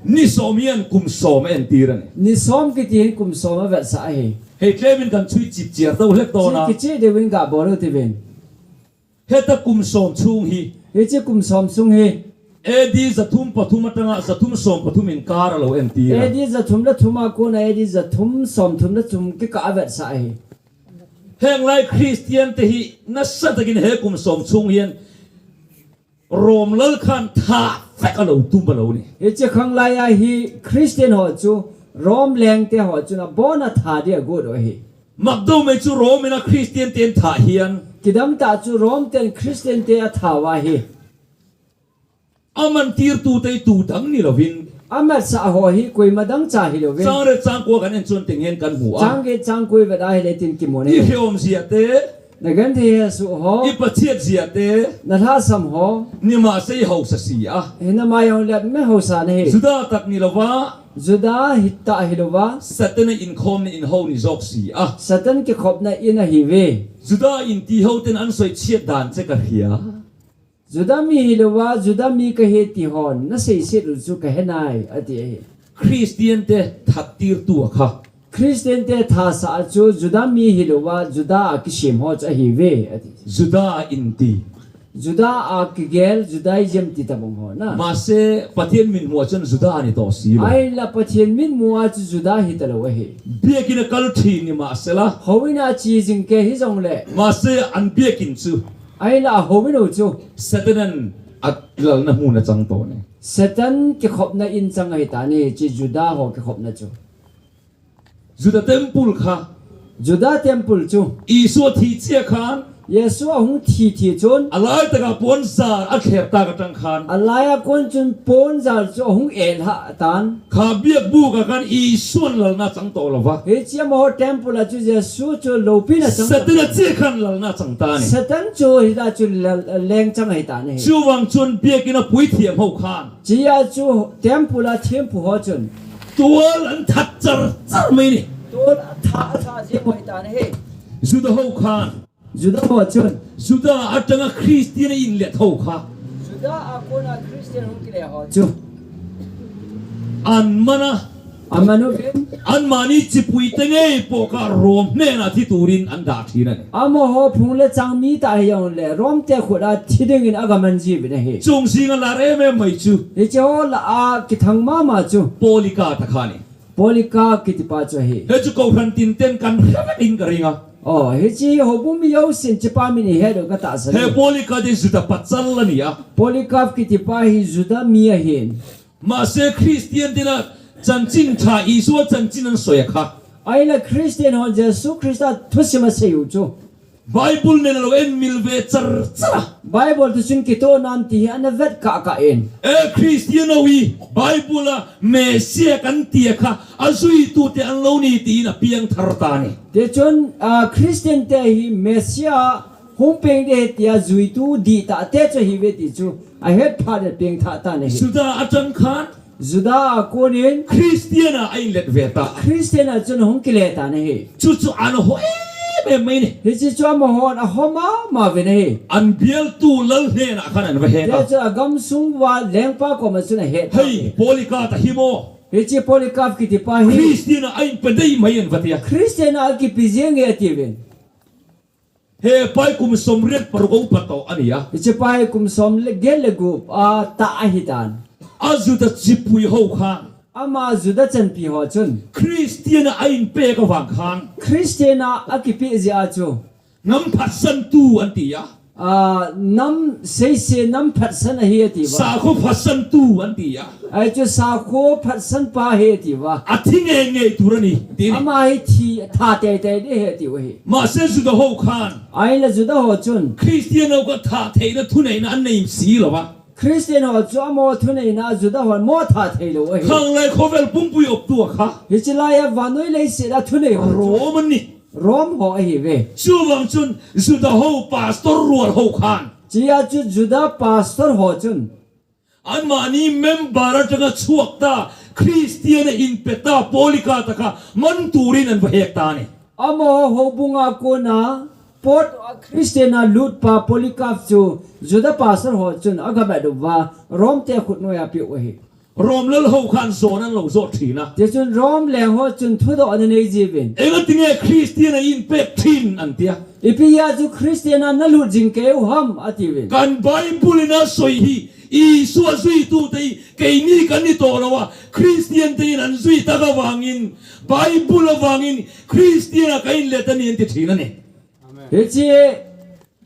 Ni sawm hian kum sawm a entir a ni. Ni sawm kiti hian kum sawm a vetsah ahi. Hei tlemin kan chhui chip chiar deuh hlek dawn a. Chu kichih deuhin gah bawl u tivin. Heta kum sawm chhung hi. Hiche kum sawm chhung hi. A D zathum pathum atanga zathum sawm pathum inkar a lo entir a. A D zathum le thum a kona A D zathum sawm thum le thum kikah a vetsah ahi. Heng lai Kristian te hi nasa takin he kum sawm chhung hian Rom lal khan thah vek a lo tum a lo ni. Hiche khang laia hi Kristian ho chu Rom lengte ho chun a bawn a tha dia a gut u ahi. Mak deuh mai chu Rom in a Kristian te an thah hian. Kidang tah chu Rom ten Kristian te a thau ahi. A man tirtu te tu dang ni lovin. A matsah ho hi koima dang cha hi lovin. Chang reh chang kua kan en chuan teng hian kan hmu a. Chang get chang kua vet a hi le tin kimu ni. I hreawm zia te. Na genthei he suh ho. I pachhiat zia te. Na lhasam ho. Nimahse i hausa si a. Hi na mai hong let me hausa na hi. Juda tak ni lova. Juda hi ta hi lova. Satan a inkhawmna in ho ni zawk si a. Satan kikhopna in ahi ve. Juda inti ho ten an sawi chhiat dan che ka hria. Juda mi hi lova, Juda mi ka hi ti hon, na seiset u chu ka he nai, a ti ahi. Kristian te that tirtu a kha. Kristian te thasa a chu Juda mi hi lova, Juda a kisem ho chu ahi ve, a ti. Juda inti. Juda a kigel, Judaism ti tabang ho na. Mahse, Pathen mitmu a chun Juda ani toh si lo. Ahinla Pathen mitmu a chu Juda hitalou ahi. Biakin a kal thei ni mahsela. Houin a che jing kei hijongle. Mahse, an biakin chu. Ahinla houin u chu. Satan in alalna mun a chang toh ahi. Satan kikhopna in chang ahitan ahi, hiche Juda ho kikhopna chu. Juda temple kha. Juda temple chu. Jesu thi chia khan. Jesu ahung thi thi chun. Alai taka pon jal a kher ta ka tang khan. Alai a kon chun pon jal chu ahung el ha tan. Kha biak bu ka khan Jesu alalna chang toh lou va. Hiche amaho temple a chu Jesu chu loupina chang. Satan a chia khan lalna chang tan ahi. Satan chu hila chu lal, leng chang ahitan ahi. Chuvang chun biakin a puithiam ho khan. Chia chu temple a thempu ho chun. Tual an that char char mai ni. Tual a that a that jeh mai tan ahi. Juda ho khan. Juda ho chun. Juda atanga Christian a inlet ho kha. Juda a kona Christian hung kile ho chu. An mana. Amanu. Anmani chipui tengei poka Rome nena thi turin an dah thei in ahi. Amaho phung le chang mi ta hijongle, Rome te khut a thi dingin aga man jiuvin ahi. Chung jing a lar em em mai chu. Hiche ho lah a kithang mama chu. Polycarp ta kha ni. Polycarp kiti pa chu ahi. Hichu kohran tin ten kan hre vek in ka ring a. Oh, hiche houbung mi jousen hiche pa min i het u ka tahsan. He Polycarp hi Juda pachal a ni a. Polycarp kiti pa hi Juda mi ahin. Mahse Christian tina chanchin tha Jesu chanchin an soi a kha. Ahinla Christian hon Jesu Christa thusim a sei u chu. Bible nena lou in mil ve char char a. Bible thusim kitoh nan ti hi ana vet kah kah in. E Christian ho hi Bible a Messiah kan ti a kha ajui tu te an lou ni tin a piang thar tan ahi. Tichun, a, Christian te hi Messiah hung peng ding ahi tia juitu dihtah te chu ahi ve ti chu ahet phat in peng thah tan ahi. Juda atang khan. Juda a konin. Christian a inlet ve ta. Christian a chun hung kile tan ahi. Chuchu ana ho em em mai ni. Hiche chu amahon aho mama uvin ahi. An bial tu lal nena khan an va het a. Tichun agamsung uva lengpa koma chun ahet. Hei, Polycarp ta hi mo. Hiche Polycarp kiti pa hi. Christian a inpe dei mai an va ti a. Christian a kipe jeng e ati uvin. He pa hi kum som riet paruk a upa toh a ni a. Hiche pa hi kum som le get le gup a tah ahi tan. A Juda chipui ho khan. Ama Juda chanpi ho chun. Christian a inpek a vang khan. Christian a akipe jeh a chu. Nam phatsan tu an ti a. A, nam seise nam phatsan ahi ati uva. Sakho phatsan tu an ti a. Ahi chu sakho phatsan pa ahi ati uva. A thi ngei ngei tur a ni, ti ni. Ama hi thi, that tei tei ding ahi ati u ahi. Mahse Juda ho khan. Ahinla Juda ho chun. Christian ho kha that theina thuneina an nei si lou va. Christian ho chu amaho thuneina Juda hon amaho that thei lou ahi. Khanglai khovel pumpui optu a kha. Hiche lai a vannoi leiset a thunei ho chu. Rome an ni. Rome ho ahi ve. Chuvang chun Juda ho pastor rual ho khan. Chia chu Juda pastor ho chun. Anmani member atanga chuak ta, Christian a inpe ta, Polycarp ta kha, man turin an va hek tan ahi. Amaho houbung a kona, pot a Christian a lut pa Polycarp chu, Juda pastor ho chun aga mat uva, Rome te khut noi a peh u ahi. Rome lal ho khan jon an lo jo thei na. Tichun Rome leng ho chun thudoh ana nei jiuvin. Enga tinge Christian a inpek thei in an ti a. Ipi a chu Christian a na lut jing kei u ham ati uvin. Kan Bible in a soi hi, Jesu a juitu te hi, keini kan ni toh lou a, Christian te in an jui tak a vangin, Bible a vangin, Christian a ka inlet a ni an ti thei na ni. Hiche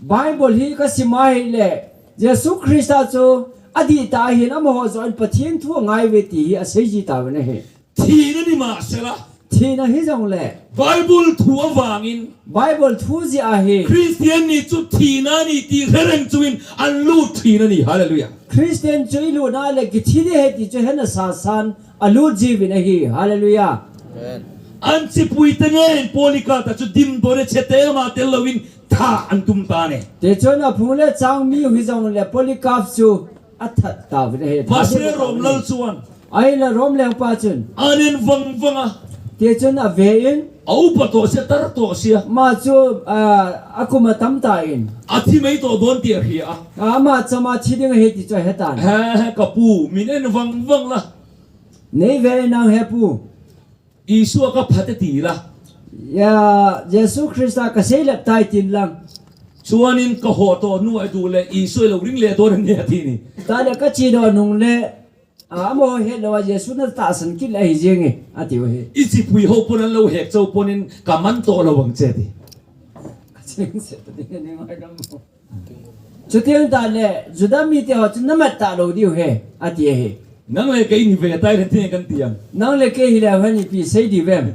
Bible hi ka sim a hile, Jesu Christa chu adih tah ahin amaho joh in Pathen thu angai uve ti hi asei ji tauvin ahi. Thina ni mah sela. Thina hijongle. Bible thu avangin. Bible thu jeh ahi. Christian ni chu thina ni ti rereng chungin an lut thina ni. Hallelujah. Christian chu ilut na le kithi ding ahi ti chu hena sasan alut jiuvin ahi. Hallelujah. Amen. An chipui te ngen Polycarp ta chu dimdon e chete ama tel louvin tha an tum tan ahi. Tichun aphung le chang mi u hijongle Polycarp chu athat tauvin ahi. Mahse Rome lal chuan. Ahinla Rome lengpa chun. An en vang vang a. Tichun ave in. A upa toh sia, tar toh sia. Ama chu, ah, akum atam tan. Athi mai toh don ti ahi a. Ama chama thi ding ahi ti chu ahetan. He, he, ka pu, min en vang vang la. Nei ve nang he pu. Jesu a ka phat e ti la. Ya, Jesu Christa ka seilep tai tin lang. Chuanin ka hoh toh nu a du le, Isua lo ring le dawn ange a ti ni. Tale ka che doh nung le, a, amaho het lou a Jesu na tahsan kit le ahi jeng e, a tiu ahi. I chipui ho pon an lo hek chau ponin ka man toh lo ang che ti. Ka cheng se ta ding a ni ngai dam mo. Chutiang tale, Juda mite ho chu na mat ta lo diu he, a ti ahi. Nang le kei ni ve tai le ti kan ti ang. Nang le kei hi le han ipi sei diu vem.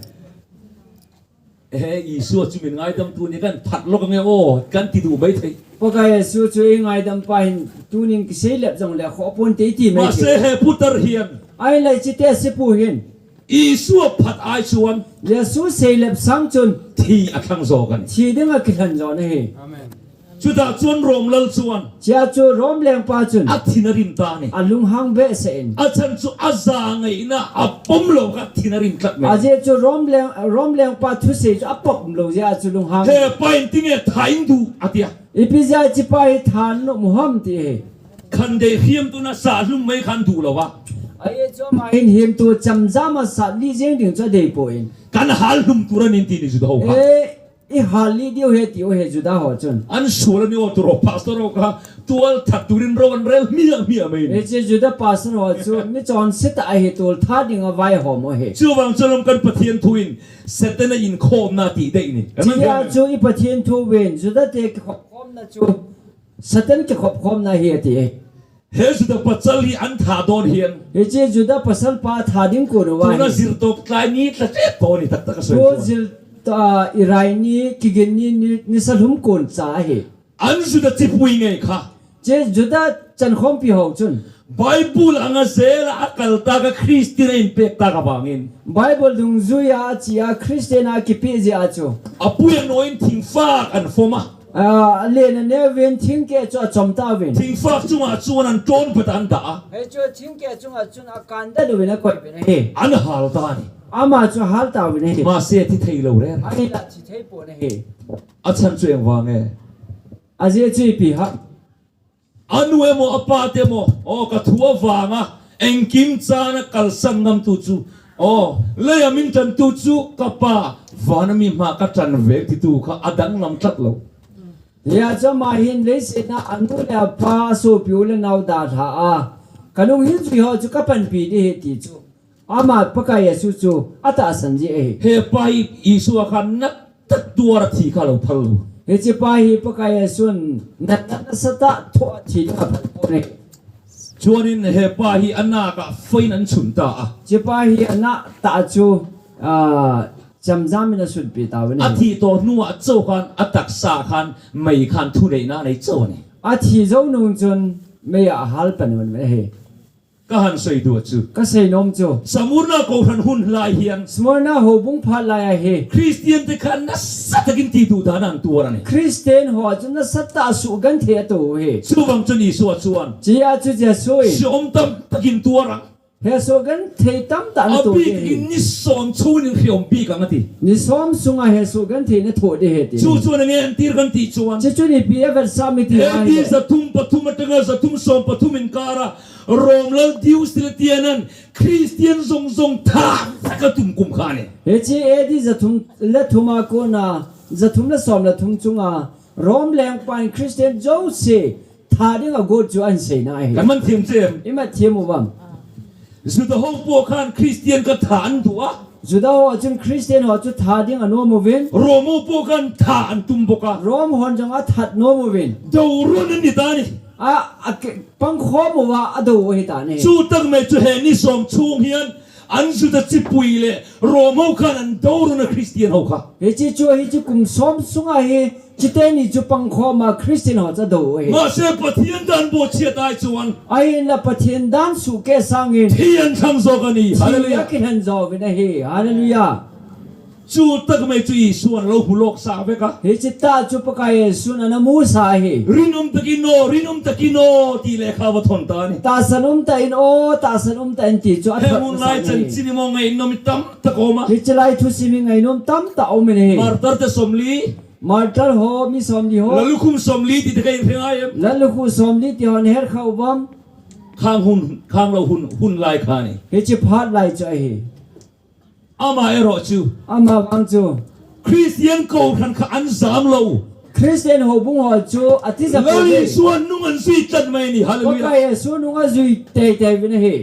He, Isua chu min ngaidam tu ni kan phat lawk ang e aw, kan ti duh mai thei. Pakai Jesu chu i ngaidam pa hin tunin kisei lep jong le kho pon te i ti mai thei. Mahse he putar hian. Ai lai chi te si pu hin. Isua phat ai chuan. Jesu sei lep sang chun. Thi a thlang zawk a ni. Thi ding a kithlan zawk a ni. Amen. Chutah chuan Rom lal chuan. Chia chu Rom lengpa chun. A thin a rim ta a ni. A lunghang behseh in. A chhan chu a zangaihna a pawm lo kha thin a rim tlat mai. A zia chu Rom leng, Rom lengpa thusei chu a pawm lo zia chu lunghang. He pa in tinge tha in duh a tia. Ipi zia chi pa hi tha in lo mu ham ti hi. Khan dei hiam tu na sa hlum mai khan duh lo va. A zia chu ama hin hiam tu cham zam a sa li zeng ding chu a dei pawh in. Kan hal hlum tur a nin ti ni chu do ho kha. Eh, I hal li diu he tiu he Juda ho chun. An sual a ni aw tu ro pastor ho kha tual that turin ro an rel hmiah hmiah mai ni. Hiche Juda pastor ho chu mi chonse tah ahi, tual that ding a vaihawm u ahi. Chuvang chu lawm kan Pathian thu in Satan a inkhawmna tih daih ni. Chia chu i Pathian thu in Juda te kikhop khawmna chu Satan kikhop khawmna hi a ti e. He Juda pasal hi an tha dawn hian. Hiche Juda pasal pa tha ding kun uva hi. Tuna zir tawp tlai ni tla chet pawh ni tak tak a sawi. Tuna zir ta i rai ni kigin ni, ni, ni sa hlum kun cha hi. An Juda chipui ngei kha. Che Juda chankhawmpi ho chun. Bible anga zel a kal ta ka Christian a inpek ta ka vangin. Bible dungzui a chia Christian a kipe zia chu. A pui a nuain thingfak an fawm a. A, a len a neu vin thingkeh chu a chawm ta uvin. Thingfak chunga chuan an ṭawn pet an dah a. Hei chu thingkeh chunga chun a kan dat uvin a koih uvin ahi. An hal ta a ni. Ama chu a hal ta uvin ahi. Mahse thi thei lo reng. Ahinla thi thei pawh ahi. A chhan chu engvang e? A zia chu ipi ham? A nu emaw, a pa te emaw, aw, ka thu avanga engkim chana kalsan ngam tu chu, aw, leia min tan tu chu ka pa, vana mi hma ka tan ve ti tu kha a danglam tlat lo. Hia chu ama hin leiset a a nu le a pa, a sopi u le nau dalha a, ka nung hin zui ho chu ka panpi di hi ti chu. Ama Pakai Jesu chu a tahsan ji ahi. He pa hi Isua khan nat tak tuar a thi kha lo phal lo. Hiche pa hi Pakai Jesun nat tak nasa tah thua thi ding a phal pawh ahi. Chuanin he pa hi a nak a fain an chhun ta a. Hiche pa hi a nak tah chu, ah, chamjam in a sunpi ta uvin ahi. A thi tawh hnuah chauh khan a taksa khan mei khan thuneihna a nei chauh a ni. A thi zo nung chun mei ah a hal pan uvin ahi. Ka han sawi duh chu. Ka seinom chu. Smurna kohran hun lai hian. Smurna houbung phat lai ahi. Christian te khan nasa takin ti duh dan an tuar a ni. Christian ho chu nasa tah suhgenthei a to u hi. Chuvang chun Isua chuan. Chia chu Jesu in. Siawm tam takin tuar ang. He suhgenthei tam tah na to u hi. A bik in ni sawm chhungin hriawm bik ang a ti. Ni sawm sunga he suhgenthei na to u hi ti. Chu chuan a nge an tir kan tih chuan. Chu chu ni pi a vet sa mi ti. A D zathum pathum atanga zathum sawm pathum inkara Rom lal Diocletian-an Christian zong zong thah taka tum kum kha a ni. Hiche A D zathum le thum a kona, zathum le sawm le thum chunga, Rom lengpan Christian zosia thah ding a got chu ahin seina ahi. Kan man thiam chem. I mat thiam u vang. Juda ho pawh khan Christian kha thah an duh a. Juda ho chun Christian ho chu thah ding a nuam uvin. Rom ho pawh khan thah an tum bawk a. Rom hon zong a that nuam uvin. Do run an ni ta ni. A, a ke-, pangkhawm uva a do u ahi ta ni. Chu tak mai chu he ni sawm chhung hian an Juda chipui le Rom ho khan an do run a Christian ho kha. Hiche chu, hiche kum sawm sunga hi, chite ni chu pangkhawm a Christian ho chu a do u ahi. Mahse Pathian dan buatsaih ai chuan. Ahinla Pathian dan suhkeh sangin. Thi an thlang zawk a ni. Hallelujah. Thi a kithlang zawk uvin ahi. Hallelujah. Chu tak mai chu Isuan a lo hmu lawk sa vek a. Hiche tah chu Pakai Isuan a na mu sa ahi. Rinum takin aw, rinum takin aw, ti leh kha va thawn ta a ni. Tahsan um ta in aw, tahsan um ta in ti chu a thawn sa a ni. He hun lai chanchin i maw ngaihnawm i tam tak a awm a. Hiche lai thusim hi ngaihnawm tam tak a um in ahi. Martar te sawmli. Martar ho, mi sawmli ho. Lallukhum sawmli ti te ka in hre ngai em? Lallukhum sawmli ti ho na her kha u vem? Khang hun, khang lo hun, hun lai kha a ni. Hiche phat lai chu ahi. Amaherawhchu. Amavang chu. Christian kohran kha an zam lo. Christian houbung ho chu atija Lal pouve. Jesu nung anjui tlat mai ni. Hallelujah. Pakai Jesu nung ajui teitei uvin ahi.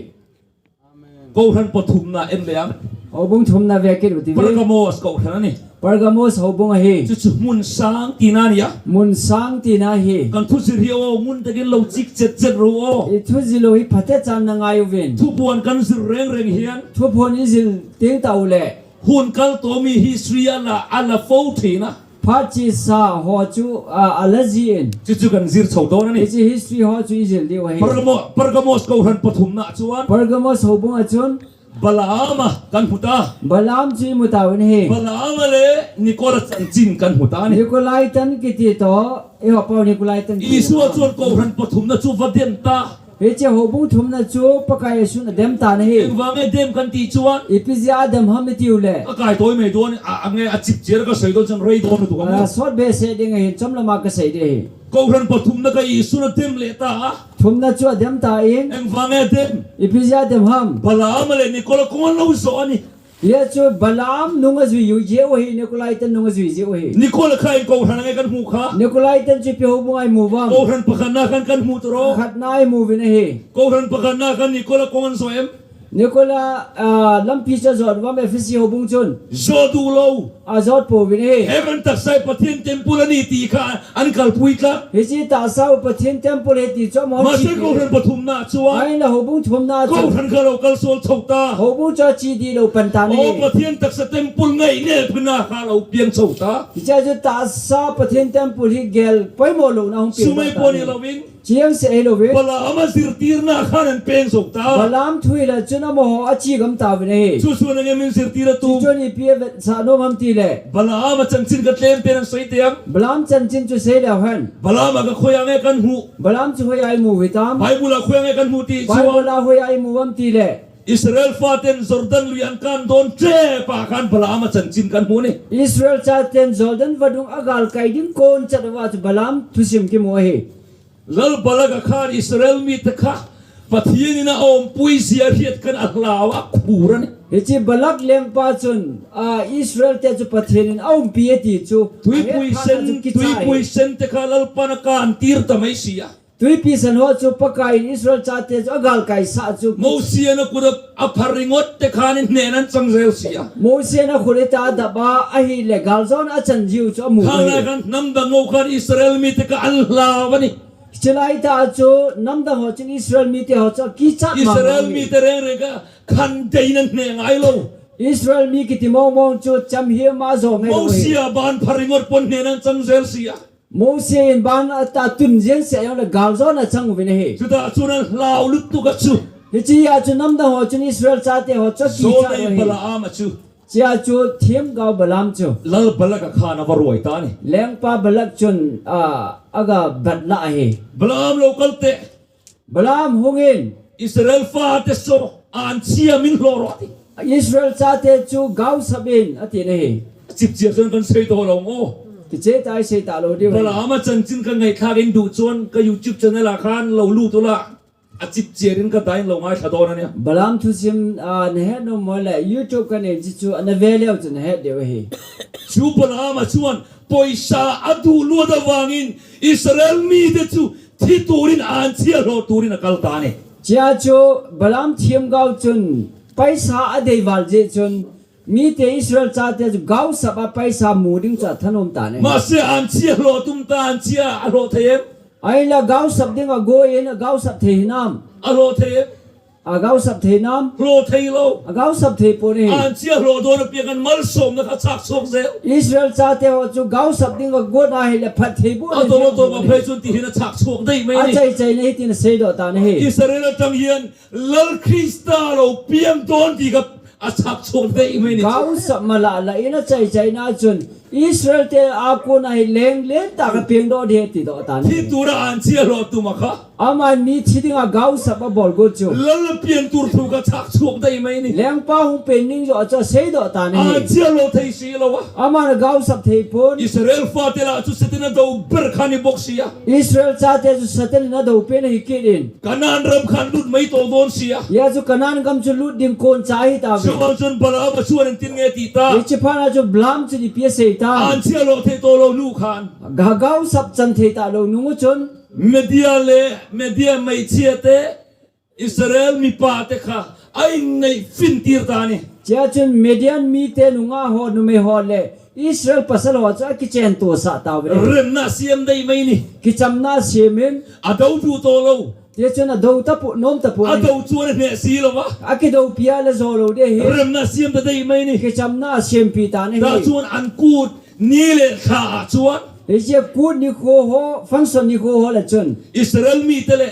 Kohran pathumna en le ang. Houbung thumna vekit u tive. Pergamos kohran ahi. Pergamos houbung ahi. Chuchu mun sang tina ahi a. Mun sang tina ahi. Kan thujil hi o, mun takin lo chik chet chet ro o. I thujil u hi phatechan na ngai uvin. Thuphon kan jil reng reng hihen. Thuphon i jil teng tah u le. Hun kaltou mi history a la, a la fo thina. Phat chesa ho chu, a, a la jin. Chuchu kan jil chou doh na ahi. Hiche history ho chu i jil diu ahi. Pergamo-, Pergamos kohran pathumna chuan. Pergamos houbung a chun. Balaam a kan hmu ta. Balaam chu i mu tauvin ahi. Balaam le Nicola chanchin kan hmu ta ni. Nicolaitan kiti toh, eiho pau Nicolaitan kiti Isua toh. Chuan kohran pathumna chu va dem ta. Hiche houbung thumna chu Pakai Jesun a dem tan ahi. Engvang nge dem kan ti chuan. Ipi jeh a dem ham i tiu le. Ka kai toi mai don a, a nge a chip chiar ka sei don chang rei don tu ka mu. A, sot behseh ding ahi, chomlam a ka sei ding ahi. Kohran pathumna kha Jesun a dem le ta. Thumna chu a dem ta in. Engvang nge dem. Ipi jeh a dem ham. Balaam le Nicola kong an lo zo a ni. Hia chu Balaam nung a jui u jeh u ahi, Nicolaitan nung a jui jeh u ahi. Nicola kha in kohran nge kan hmu kha. Nicolaitan chu ipi houbung a i mu vang. Kohran pakhatna khan kan hmu toro. Khatna a i mu uvin ahi. Kohran pakhatna khan Nicola kong an zo em. Nicola, ah, lampi chu a jot uvam Ephesi houbung chun. Zo duh lo. A jot pouvin ahi. Heaven taksai Pathian temple a ni ti kha an kalpui tla. Hiche tahsa u Pathian temple ahi ti chu amahon chi. Mahse kohran pathumna chuan. Ahinla houbung thumna chu. Kohran kha lo kal sual chho ta. Houbung chu a chi di lo pan tan ahi. O Pathian taksa temple ngainepna kha lo piang chho ta. Hiche chu tahsa Pathian temple hi gel poimo lohna hung piang ta. Sumai pon hi lovin. Chiang se hi lovin. Balaam a zirtirna khan an peng zo ta. Balaam thu hila chun amaho a chi gam tauvin ahi. Chu chu nang em in zirtir a tum. Chu chu ipi a vetsah nom ham ti le. Balaam a chanchin ka tlem pen an sei teng. Balaam chanchin chu sei leu hen. Balaam a kha khoia nge kan hmu. Balaam chu hoia i mu u hitam. Bible a khoia nge kan hmu ti chu. Bible a hoia i mu uvam ti le. Israel faten Jordan lui an kan don che pa khan Balaam a chanchin kan hmu ni. Israel chaten Jordan vadung a galkai ding kon chat uva chu Balaam thusim kimu ahi. Lal Balak a khan Israel mite kha Pathian in a umpui zia hriat khan a hlau a khur a ni. Hiche Balak lengpa chun, a, Israel te chu Pathian in a umpi e ti chu. Tuipui a het phat a sen, chu kichai. Tuipui sen te kha Lalpan a kan tir ta mai si a. Tuipi sen ho chu Pakai in Israel chate chu a galkai sah chu. Mosi in a kut a, a pha ringot te khan in hnen an chang zel si a. Mosi in a khut a dap a, ahile galjona a chan jiu chu a mu. Khan lai khan namdang ho khan Israel mite kha an hlau a ni. Chulai ta chu namdang ho chun Israel mite ho chu a kichat mama Israel mite reng reng kha khandeina hne ngai lo. Israel mi kiti mong mong chu chamhia ma jo ngai lo hi. Mosi a ban pha ringot pon hnen an chang zel si a. Mosi in ban a ta tun zel si a jong le galjona a chang uvin ahi. Chutah chun an hlau lut tuk a chu. Hichea chu namdang ho chun Israel chate ho chu a kichat lo hi. Zolnei Balaam a chu. Chea chu themgao Balaam chu. Lal Balak a khan a va ruai ta ni. Lengpa Balak chun, a, a ga bat la ahi. Balaam lo kal te. Balaam hung in. Israel fate chu an chia min hlo ro ti. Israel chate chu gaosap in a ti na hi. Chipchia chun kan sei to lo ngo. Kiche tai sei ta lo diu. Balaam a chanchin ka ngaithlak in duh chuan ka YouTube channel a khan lo lut ula. A chipchia in ka dai lo ngaithla dawn a nia. Balaam thusim, a, na het nom mo le YouTube ka nei chi chu a na ve leu chu na het deu hi. Chu Balaam a chuan poisa a duh luat avangin Israel mite chu thi turin an chia hlo turin a kal ta ni. Chea chu Balaam themgao chun paisa a dei val jeh chun mite Israel chate chu gaosap a paisa mu ding chu a thanom ta ni. Mahse an chia hlo tum ta, an chia a hlo thei em? Ahinla gaosap ding a go in a gaosap thei hinam? A hlo thei em? A gaosap thei nam? Hlo thei lo. A gaosap thei pon ahi. An chia hlo dawn a piang an malsawmna kha chak chhuak zel. Israel chate ho chu gaosap ding a go na hile phattheibohna a tawm a tawm a phei chun tihin a chak chhuak daih mai a ni. Chai chaina hi tin a seidoh ta na hi. Israel aṭang hian Lal Krista lo piang dawn tih kha a chak chhuak daih mai ni. Gaosap mala la in a chai chaina chun Israel te a kona hi leng len ta kha piang doh ding ti doh ta na hi. Thi tura an chia hlo tum a kha. Aman mi thi dinga gaosap abol got chu. Lal pian tur thu ka chak chuak dai mai ni. Lengpa hung pen ning joh chu asei doh tan ahi. Achia lo thei si lo a. Aman gaosap thei pon. Israel fate lah chu Satan in adou ber kha ni bok si a. Israel chate chu Satan in adou pen ahi kit in. Canaan ram khan lut mai to don si a. Hia chu Canaan gam chu lut ding kon cha ahi tauve. Chuvang chun Balaam a chuan in tin nge ti ta. Hichi phat a chu Balaam chun ipi asei ta. Achia lo thei to lo nu khan. Ga gaosap chan thei talou nung u chun. Media le, Media meichia te, Israel mipa te kha, a innei fin tir ta ni. Chia chun Midian mite nungah ho, numei ho le Israel pasal ho chu akichen to sah tauve. Remna siam dai mai ni. Kichamna siam in. Adou bu to lo. Tia chun adou tapu, nom tapu. Adou chuan a hneh si lo a. Akidou pia le zo lo de hi. Remna siam ta dai mai ni. Kichamna siam pi ta ni. Ta hi. Chuan an kut ni le thla a chuan. Hichia kut ni kho ho, function ni kho ho le chun. Israel mi te le.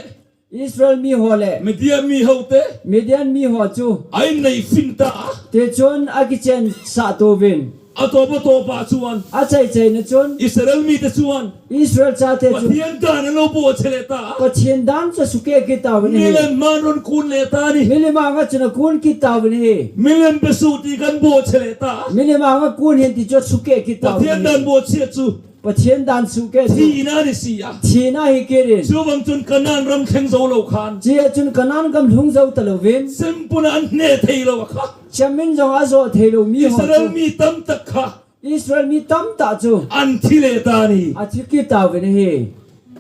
Israel mi ho le. Midian mi ho te. Midian mi ho chu. A innei fin ta. Tia chun akichen sah to vin. A tawp a tawp a chuan. A chai chai na chun. Israel mi te chuan. Israel chate chu. Pathian dan an lo bo che le ta. Pathian dan chu sukeh kit tauve ni. Milim man ron kun le ta ni. Milim anga chun akun kit tauve ni. Milim pe su ti kan bo che le ta. Milim anga kun hin ti chu sukeh kit tauve ni. Pathian dan bo che chu. Pathian dan sukeh chu. Thina ni si a. Thina hi kit in. Chuvang chun Canaan ram thleng zo lo khan. Chia chun Canaan gam lhung zo ta lo vin. Sempuna an hneh thei lo a kha. Chamin jong azo thei lo mi ho chu. Israel mi tam tak kha. Israel mi tamtah chu. An thi le ta ni. Athi kit tauve ni hi.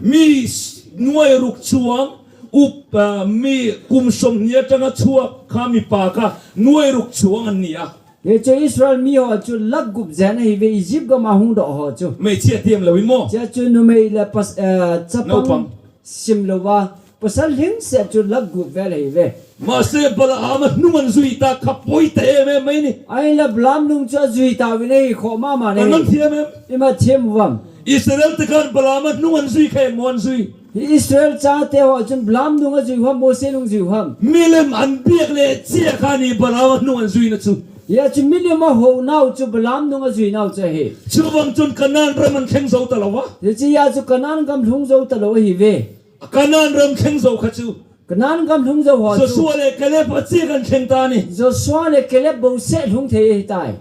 Mi s-, nuai ruk chuang, up, ah, mi kum som ni atanga chuak kha mipa kha, nuai ruk chuang an ni a. Hichu Israel mi ho chu lakh gup jen ahi ve Egypt gam a hung doh ho chu. Meichia tiam lo in maw. Chia chu numei le pas, eh, chapang. Naupang. Sim lo va, pasal hing se chu lakh gup vel ahi ve. Mahse Balaam a hnung an zui ta kha poi ta em em mai ni. Ahinla Balaam nung chu azui tauve ni hi kho mama ni. Kan man thiam em. Ima thiam uvam. Israel te khan Balaam a hnung an zui kha em maw an zui. Hi Israel chate ho chun Balaam nung azui uvam, Mose nung zui uvam. Milim an biak le chia kha ni Balaam a hnung an zui na chu. Hia chu milim a ho nau chu Balaam nung azui nau chu ahi. Chuvang chun Canaan ram an thleng zo ta lo a. Hichia chu Canaan gam lhung zo ta lo ahi ve. Canaan ram thleng zo kha chu. Canaan gam lhung zo ho chu. Joshua le Caleb a chik an thleng ta ni. Joshua le Caleb bouseh lhung thei ahi tai.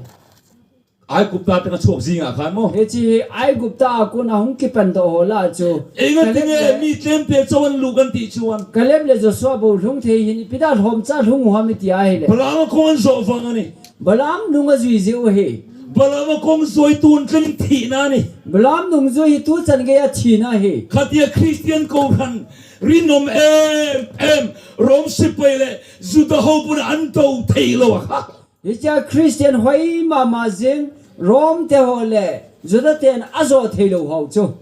Aigupta teng a chuak zing a khan maw. Hichi hi Aigupta a kon a hung kipan doh ho lah chu. Enga Caleb tinge le mi tlemte chauh an luk an ti chuan. Caleb le Joshua bou lhung thei hin ipi dan lhom cha lhung u ham i ti ahile. Balaam a kong an zo vang a ni. Balaam nung azui jeh u ahi. Balaam a kong zui tun tlen thihna a ni. Balaam nung zui hi tuchan gei a thina ahi. Khatia Christian kohran rinum em em Rom sepai le Juda ho bun an do thei lo a kha. Hichia Christian hoi mama jing Rom te ho le Juda ten azo thei lo ho chu.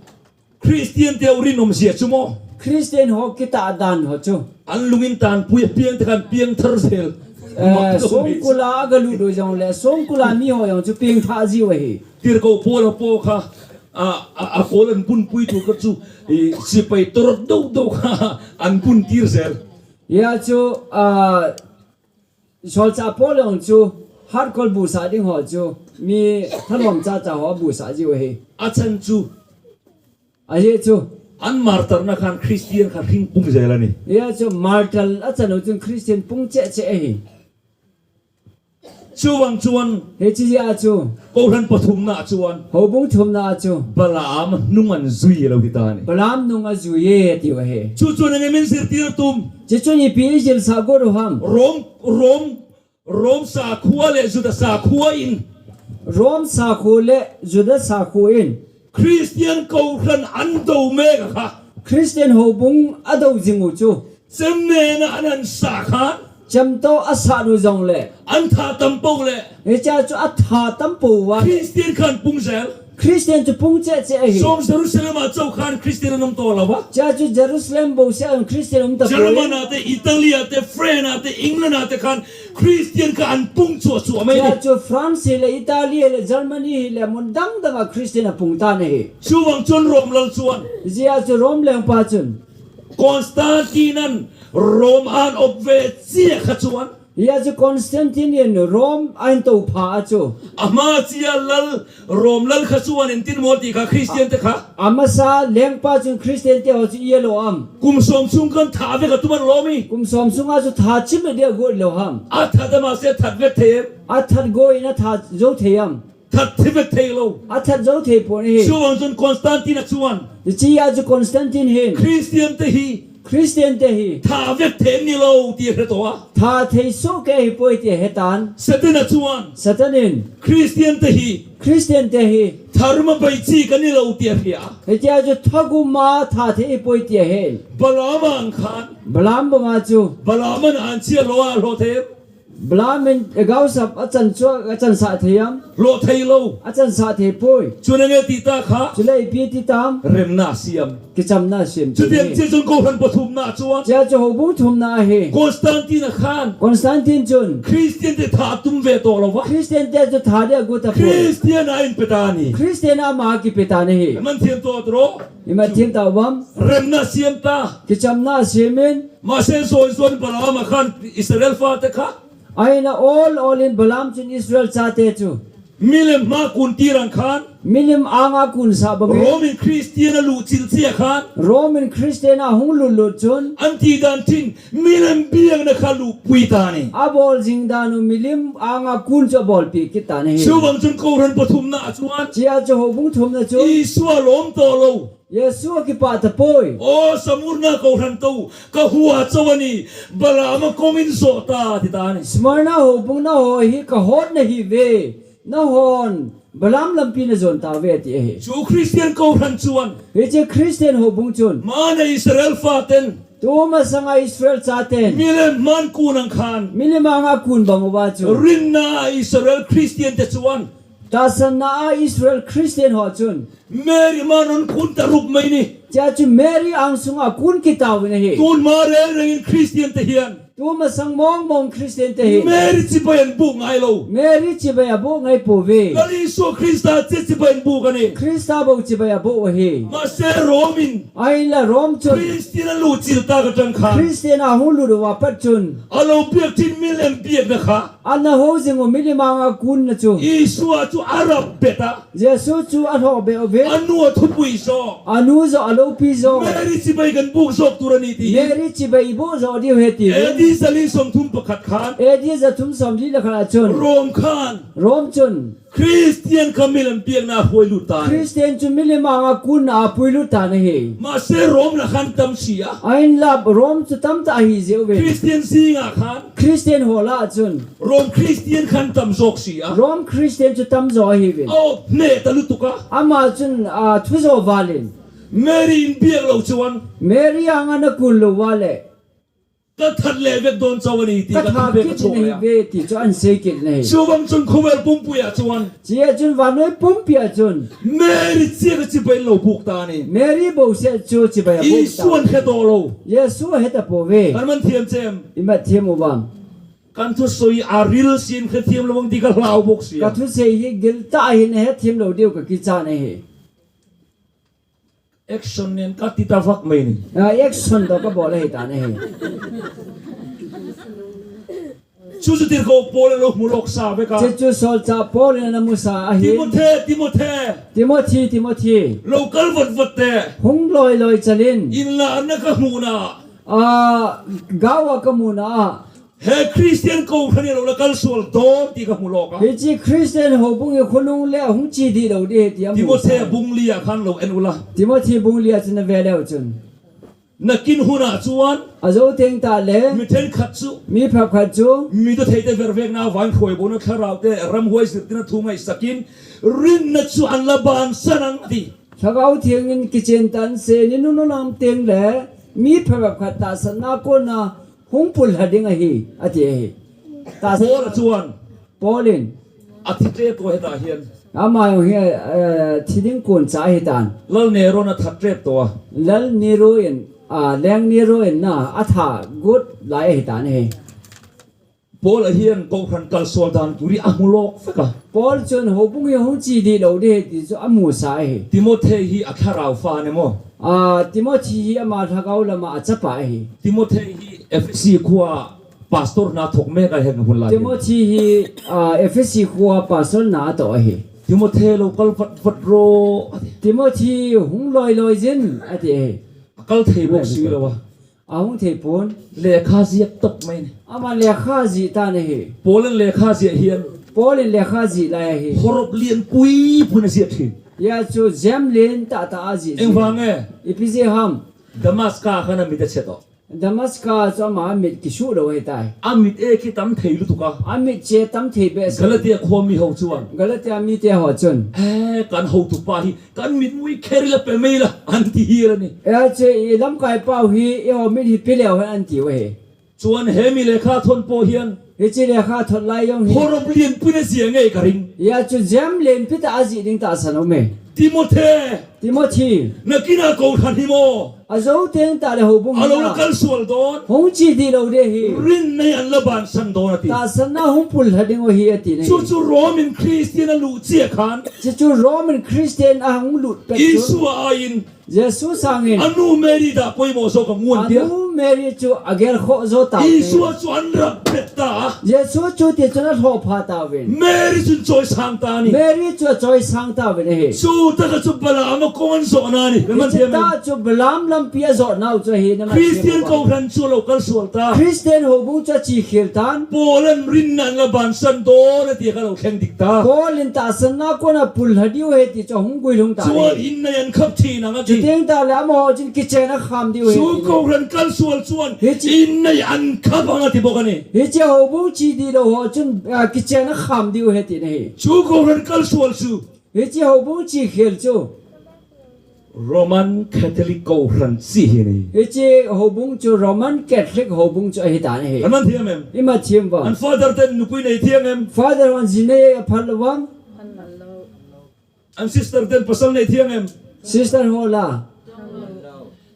Christian te u rinum jia chu maw. Christian ho kitah dan ho chu. An lungin tanpui a piang te khan piang thar zel. Eh, songkul a aga lut u jong le, songkul a mi ho jong chu piang thah jiu ahi. Tirko Paul a po kha, a, a, a Paul an punpui tu kha chu, i, sepai torot do do kha, an pun tir zel. Hia chu, a, Solchah Paul jong chu, hardcore buhsah ding ho chu, mi thalom chacha ho buhsah jiu ahi. A chan chu. Ahi chu. An martyr na khan Christian kha hring pung zel a ni. Hia chu martyr a chan u chun Christian pung cheh cheh ahi. Chuvang chuan. Hichi hia chu. Kohran pathumna chuan. Houbung thumna chu. Balaam nung an zui lo ti ta ni. Balaam nung azui e tiu ahi. Chu chuan eng nge min zir tir tum. Chi chun ipi i zilsah got u ham. Rom, Rom Rom sakhua le Juda sakhua in. Rom sakhu le Juda sakhu in. Christian kohran an do mek a kha. Christian houbung a do jing u chu. Chemnena an han sah khan. Chemto a sah u jong le. An tha tam po le. Hichia chu a tha tam po uva. Christian khan pung zel. Christian chu pung cheh cheh ahi. Sawm Jerusalem a chauh khan Christian an um to lo va. Chia chu Jerusalem bouseh a Christian um ta poi. German a te, Italy a te, France a te, England a te khan Christian kha an pung chua chua mai ni. Chia chu France hi le, Italy hi le, Germany hi le, mun dang dang a Christian a pung ta na hi. Chuvang chuan Rom lal chuan. Chia chu Rom lengpa chun. Constantine an Rom an op ve chia kha chuan. Hia chu Constantine in Rome ahin toupha a chu. Ama chia lal, Rome lal kha chu ahin tin mo ti kha Christian te kha. Amasa lengpa chun Christian te ho chu i-el lou ham. Kum som sung khan that vek atum a lou mi. Kum som sunga chu that chim le dia got lou ham. Athat ama se that vek thei em. Athat go in athat jou thei ham. That thei vek thei lou. Athat jou thei pon ahi. Chuvang chun Constantine a chuan. Hichia chu Constantine hin. Christian te hi. Christian te hi. That vek thei ni lou ti he to a. That thei soh kei hi poi ti he tan. Satan a chuan. Satan in. Christian te hi. Christian te hi. Tharuma bai chi ka ni lou ti a hria. Hichia chu thaguma that thei hi poi ti he. Balaam ang khan. Balaam banga chu. Balaam an an chia lou a lou thei. Balaam in a gaosap a chan chu a chansah thei ham. Lou thei lou. A chansah thei poi. Chun ange ti ta kha. Chule ipi ti tam. Remna siam. Kichamna siam. Chuti ang chi chun kohran pathumna chuan. Chia chu houbung thumna ahi. Constantine a khan. Constantine chun. Christian te that tum ve to lou va. Christian te chu that dia got ta poi. Christian a in pe ta ni. Christian a ama kipe ta ni hi. Man thiam to tro. Ima thiam ta vam. Remna siam ta. Kichamna siam in. Mase zon zon Balaam a khan Israel fa te kha. Aina ol ol in Balaam chun Israel chate chu. Milim ma kun tirang khan. Milim anga kun sa bang. Roman Christian a lu chil chia khan. Roman Christian a hung lut lut chun. An ti dan thin milim biang na kha lu pui ta ni. A bol jing dan u milim anga kun chu a bol pi kit ta ni. Chuvang chun kohran pathumna a chuan. Chia chu houbung thumna chu. Isua lom to lou. Jesu a kipah ta poi. O Smurna kohran to, ka hua chau a ni, Balaam a kong in zo ta, ti ta ni. Smurna houbung na ho hi ka hot na hi ve, na hon, Balaam lampi na zon ta ve ti ahi. Chu Christian kohran chuan. Hiche Christian houbung chun. Mana Israel fa ten. Tuma sanga Israel cha ten. Milim man kun ang khan. Milim anga kun bang uva chu. Rinna Israel Christian te chuan. Tahsanna a Israel Christian ho chun. Mary man un kun ta rup mai ni. Chia chu Mary ang sunga kun kit ta u na hi. Tun ma reng reng in Christian te hian. Tuma sang mong mong Christian te hi. Mary chibai an bu ngai lou. Mary chibai a bu ngai po ve. Lal Isu Krista chi chibai an bu ka ni. Krista bo chibai a bu ahi. Mase Rome in. Ahinla Rome chun. Christian a lu chil ta ka tang khan. Christian a hung lut uva pat chun. A lo piak chin milim piak na kha. Ana ho jing u milim anga kun na chu. Isua chu a rap beta. Jesu chu a lhoh beh uve. A nu a thupui zo. A nu zo a lopi zo. Mary chibai kan buk zok tur a ni ti. Mary chibai i bu zo diu he ti. A D zali som thum pakhat khan. A D za thum som li le khat a chun. Rome khan. Rome chun. Christian kha milim piakna a puilut ta. Christian chu milim anga kunna a puilut ta na hi. Mase Rome la khan tam si a. Ahinla Rome chu tam ta ahi jeh uve. Christian zinga khan. Christian ho lah a chun. Rome Christian khan tam zok si a. Rome Christian chu tam zo ahi ve. O, ne ta lutuk a. Ama chun, a, thu zo valin. Mary in biak lo chuan. Mary anga na kun lo vale. Ka that le vek don chau a ni ti ka that kit na hi ve ti chu an sei kit na hi. Chuvang chun khawvel pumpui a chuan. Chia chun vannoi pumpi a chun. Mary chia ka chibai lo buk ta ni. Mary bo se chu chibai a buk ta. Isuan he to lo. Jesu he ta po ve. Kan man thiam chem. I mat thiam u vang. Kan thusei a ril sin he thiam lo vang ti ka hlau buk si a. Ka thusei hi gil ta hin he thiam lo diu ka kicha na hi. Action nen ka ti ta vak mai ni. A, action to ka bol ahi ta ni. Chu chu tirko Paul lo mu lok sa ve ka. Chu chu solchah Paul in ana mu sa ahi. Timothy, Timothy. Timothy, Timothy. Lo kal vat vat te. Hung loi loi chalin. In la na ka mu na. A, gau a ka mu na. He Christian kohran hi lo la kal sual dawn ti ka hmu lawk a. Hichi Christian houbung hi khonung le a hung chi di lo di he ti a hmu sa. Timothy bung li a khan lo en ula. Timothy bung li a chun a ve leu chun. Nakin hun ah chuan. A zo teng ta le. Mi ṭhenkhat chu. Mi phepkhat chu. Mi dothei te vervekna vang hruai bona thlarau te ramhuai zirtirna thu ngaihsakin rinna chu an la bansan ang a ti. Lhagao Thiangin kichen tan se ni nunu lam teng le mi phepkhat tahsanna kona hung pulha ding ahi, a ti ahi. Ta Paul a chuan. Paul in. A thi ṭep tawh hetah hian. Amah hi, eh, thi ding kun cha ahi tan. Lal Nero na that ṭep tawh a. Lal Nero in, ah, Leng Nero in na a tha gut lai ahi tan ahi. Paul a hian kohhran kalsual dan tur hi a hmu lawk vek a. Paul chuan houbung hi hung chi di lo di he ti chu a hmu sa ahi. Timothy hi a thlarau fa ne maw? Ah, Timothy hi ama lhagao lama a chapa ahi. Timothy hi Ephesi khua Pastor na thok me ka heng hun lai. Timothy hi, ah, Ephesus khua pastor na to ahi. Timothy lo kal vat vat ro. Timothy hung loi loi jin ati ahi. Kal thei bok si lo wa. Ahung thei pon. Lekha jih tok mai ni. Ama lekha jih ta na hi. Paul in lekha jih hian. Paul in lekha jih lai ahi. Horop lian pui pui na jih thin. Ya chu jem lian ta ta a jih. Eng vang e. Ipi jeh ham. Damascus khan a mit a che to. Damascus chu ama mit kisu lo he tai. A mit e ki tam thei lutuk a. A mit che tam thei be se. Galatia khua mi ho chuan. Galatia mi te ho chun. Eh, kan hotupa hi. Kan mit mui kheri la pe mai la, an ti hi la ni. E che i lamkai pau hi, i ho mit hi pe leu hen an ti u he. Chuan he mi lekha thon po hian. Hichi lekha thot lai jong hi. Horop lian pui na jia ngei ka ring. Ya chu jem lian pi ta a jih ding tahsan um e. Timothy. Timothy. Na kina ko khan hi mo. A zo teng ta le ho bung. A lo na kal sual don. Hung chi di lo de hi. Rin nei an la ban san don ati. Tahsan na hung pul ha ding u hi ati nei. Chu chu Roman Christian a lu chi a khan. Chu chu Roman Christian a hung lut pet chu. Isua a in. Jesu sangin. A nu Mary da poimo zo ka ngun dia. A nu Mary chu a gel kho zo ta. Isua chu an rak pet ta. Jesu chu ti chun a hlo pha ta vin. Mary chun choi sang ta ni. Mary chu a choi sang ta vin he. Chu ta ka chu Balaam a kon zo na ni. Hichi ta chu Balaam lampi a zo nau chu hi na ma. Christian ko ran chu lo kal sual ta. Christian ho bung chu a chi khel tan. Paul an rin nan la ban san don ati ka lo thleng dik ta. Paul in tahsan na kona pul ha diu he ti chu hung gui lhung ta. Chuan in na yan khap thi na nga ti. Chuteng ta le amaho chun kichen a kham diu he. Chu ko ran kal sual chuan. Hichi. In na yan khap anga ti bok a ni. Hichi ho bung chi di lo ho chun, ah, kichen a kham diu he ti na hi. Chu ko ran kal sual chu. Hichi ho bung chi khel chu. Roman Catholic ko ran chi hi ni. Hichi ho bung chu Roman Catholic ho bung chu ahi ta na hi. An man thiam em? I ma thiam vang. An father ten nupui nei thiam em? Father wan ji nei a phal vang. An sister ten pasal nei thiam em? Sister ho la.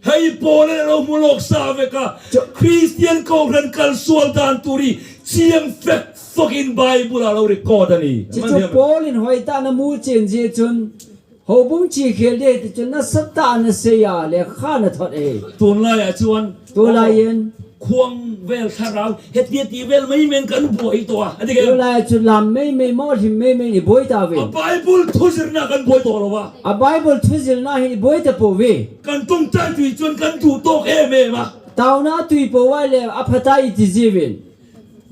Hei Paul in a lo hmu lawk sa vek a, Christian kohran kal sual dan tur hi chiang fek fek in Bible a lo record a ni. Chu chu Paul in hoi ta na mu chen ji chun, ho bung chi khel de ti chun na sa ta na sei a le kha na thot e. Tun lai a chuan. Tun lai in. Khuang vel thlarau, heti heti vel mai men kan buai tawh a, a ti ke? Tulai chu lam mai mai, mawhlim mai mai ni buai ta ve. A Bible thuzirna kan buai tawh lo va. A Bible thuzirna hi ni buai ta po ve. Kan ṭawngṭai tui chuan kan duh tawk em em a. Tauna tui po vai le a pha ta i ti zi vin.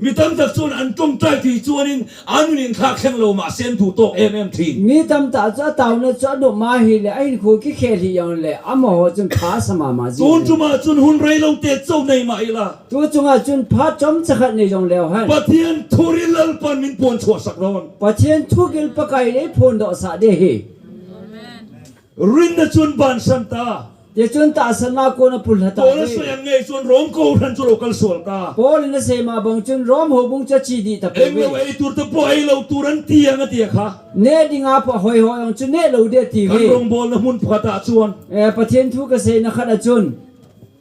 Mi tam tak chuan an ṭawngṭai tui chuan in an nun in thlak thleng lo mah se an duh tawk em em ṭhin. Mi tam tak chu a tauna chu a nuam a hi le a hinkhu ki khel hi ang le amaho chun pha sa ma ma zi. Tun ṭuma chun hun rei lo te chauh nei mah ila. Tu chunga chun phat chomcha khat nei jong leu hen. Pathian thu ril Lalpan min puan chhuah sak dawn. Pathian thu ril Pakai in ei phun doh sah de hi. Rinna chun bansan ta. Ti chun tahsanna kona pulha ta. Paul a sawi ang ngei chuan Rom kohran chu lo kal sual ta. Paul in a sei ma bang chun Rom houbung chu a chi dih ta pui. Eng lo ei tur te pawh ei lo tur an ti ang a ti a kha. Neh dinga pawh hoi hoi ang chu neh lo dih a ti ve. Kan rawngbawlna hmun pakhatah chuan. Eh, Pathian thu ka seina khat a chun.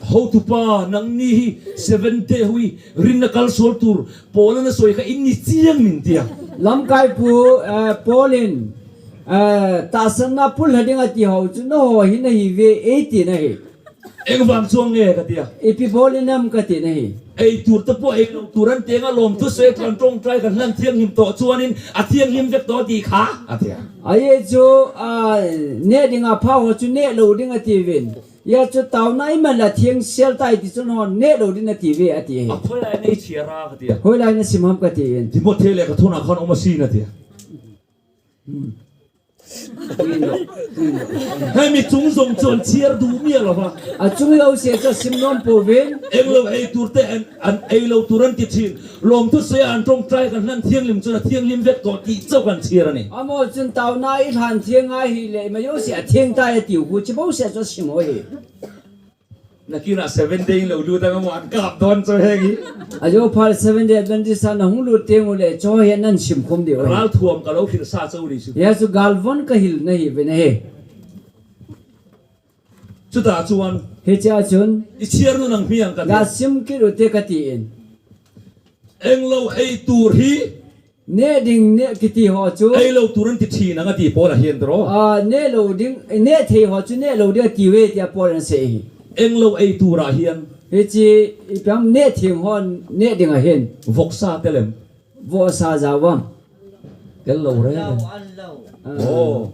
Hotupa, nangni hi Seventh Day hui rinna kal sual tur Paul in a sawi kha in ni chiang min tia. Lamkai pu, eh, Paul in, eh, tahsanna pulha ding a ti ho chu, nangho hi na hi ve, ei ti na hi. Engvang chuang nge ka tia. Ipi Paul in am ka ti na hi. Ei tur te pawh ei lo tur an tenga lawmthu sawi tlan ṭawngṭai kan hlan thianghlim tawh chuanin a thianghlim vek tawh ti kha, a tia. Ahi chu, ah, neh dinga pha ho chu neh lo ding a ti vin. Ia chu tauna i man la thiang sel tai ti chun hon neh lo din a ti ve a ti hi. A khawlai nei chhiar a ka ti a. Khawlai na sim ham ka ti in. Timothy leh ka thuna khan awm a si na ti a. Hmm. Hemi chung zong chuan chhiar duh miah lo va. A chung lo se chu a sim nuam po vin. Eng lo ei tur te an, an ei lo tur an ti thin. Lawmthu sawi an ṭawngṭai kan hlan thianghlim chuan a thianghlim vek tawh tih chauh kan chhiar a ni. Amaw chun tauna i hlan thiang a hi leh, i ma yo si a thiang tai a tiu hu, chi bo si a chu a sim ho hi. Nakinah Seventh Day in lo lut ang amaw an kap dawn chu heng hi. A zo phal Seventh Day Adventist a na hung lut teng u leh, chu hi nan sim khum deuh hi. Ral thuam ka lo hrilh sa chauh ni chu. Hia chu gal von ka hil na hi ve na he. Chutah chuan. Hichia chun. I chhiar nun ang hmiang ka ti. La sim kit u te ka ti in. Eng lo ei tur hi. Neh ding neh kiti ho chu. Ei lo tur an ti thin ang a ti Paul a hian tiraw. Ah, neh lo ding, neh thei ho chu neh lo ding a ti ve tia Paul an sei hi. Eng lo ei tur a hian. Hiche ipi ham neh theng ho neh ding ahin. Voksa tel em? Voksa jao vang. Tel lou re. Ah. Oh.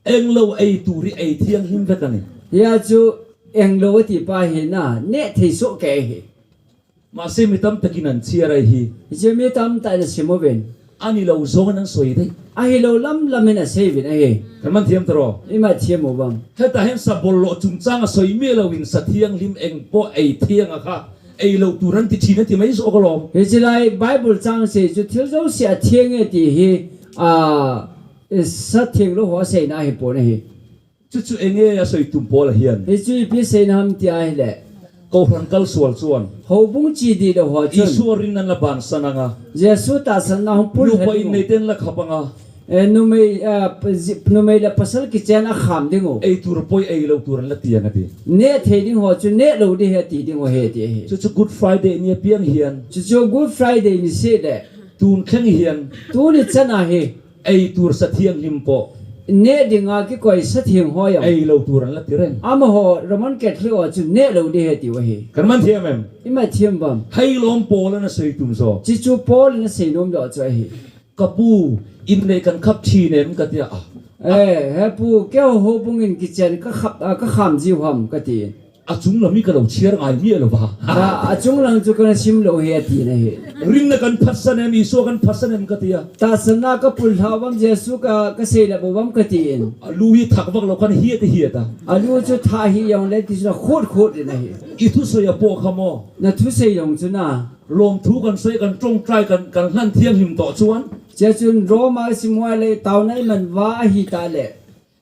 Englo ei turi ei thianghlim vek ahi. Hia chu englo ati pa hi na, neh thei soh kei hi. Mahse mi tamtah in ana chia ahi. Hiche mi tamtah in ana sim uvin. Ahilou jong ana soi ding. Ahilou lam lam in asei uvin ahi. Kaman thiam taro. Ima thiam u vang. Heta hin sa bol lo chungchang a soi mi louvin sa thianghlim eng po ei thiang a kha. Eilou turan ti thina ti mai so ka lom. Hiche lai Bible chang sei chu thil jouse athiang e ti hi, a, sa theng lou ho seina ahipon ahi. Chuchu enge asoi tum Paul a hin. Hichu ipi seina ham ti ahile. Kohran kalsual chuan. Houbung chi dih lou ho chun. Isua rinna la bansan anga. Jesu tahsanna hung pul. Nupa in neiten la khap anga. Eh, numei, ah, pa-, zi-, numei le pasal kichen akham ding u. Ei tur poi eilou tur an la ti anga ti. Neh thei ding ho chu neh lou ding ahi ti ding u ahi ti ahi. Chuchu Good Friday ni apiang hian. Chuchu Good Friday ni seh le. Tun thleng hian. Tuni chan ahi. Ei tur sa thianghlim po. Neh dinga kikoi sa theng ho jong. Eilou tur an la ti reng. Amaho Roman Catholic ho chu neh lou ding ahi ti u ahi. Kaman thiam em? Ima thiam vang. Hei lom Paul ana soi tum zo. Chuchu Paul ana sei nom lo chu ahi. Ka pu, in nei kan khap thin em ka tia. Eh, he pu, keiho houbung in kichen ka khap, ah, ka kham jiu ham ka ti. A chung lam hi ka lo chhiar ngai miah lo va. A, a chung lam chu ka na sim lo hi a ti na hi. Rinna kan phatsan em, Isua kan phatsan em ka tia. Tahsanna ka pul lha vam, Jesu ka, ka sei lha bo vam ka ti in. A lu hi thak vak lo kan hiat hiat a. A lu chu thah hi jong le ti chu na khut khut in a hi. I thusei a po kha mo. Na thusei jong chu na. Lawmthu kan sawi, kan ṭawngṭai, kan, kan hlan thianghlim tawh chuan. Chuchun Roma i sim uva le tauna i man uva ahi ta le.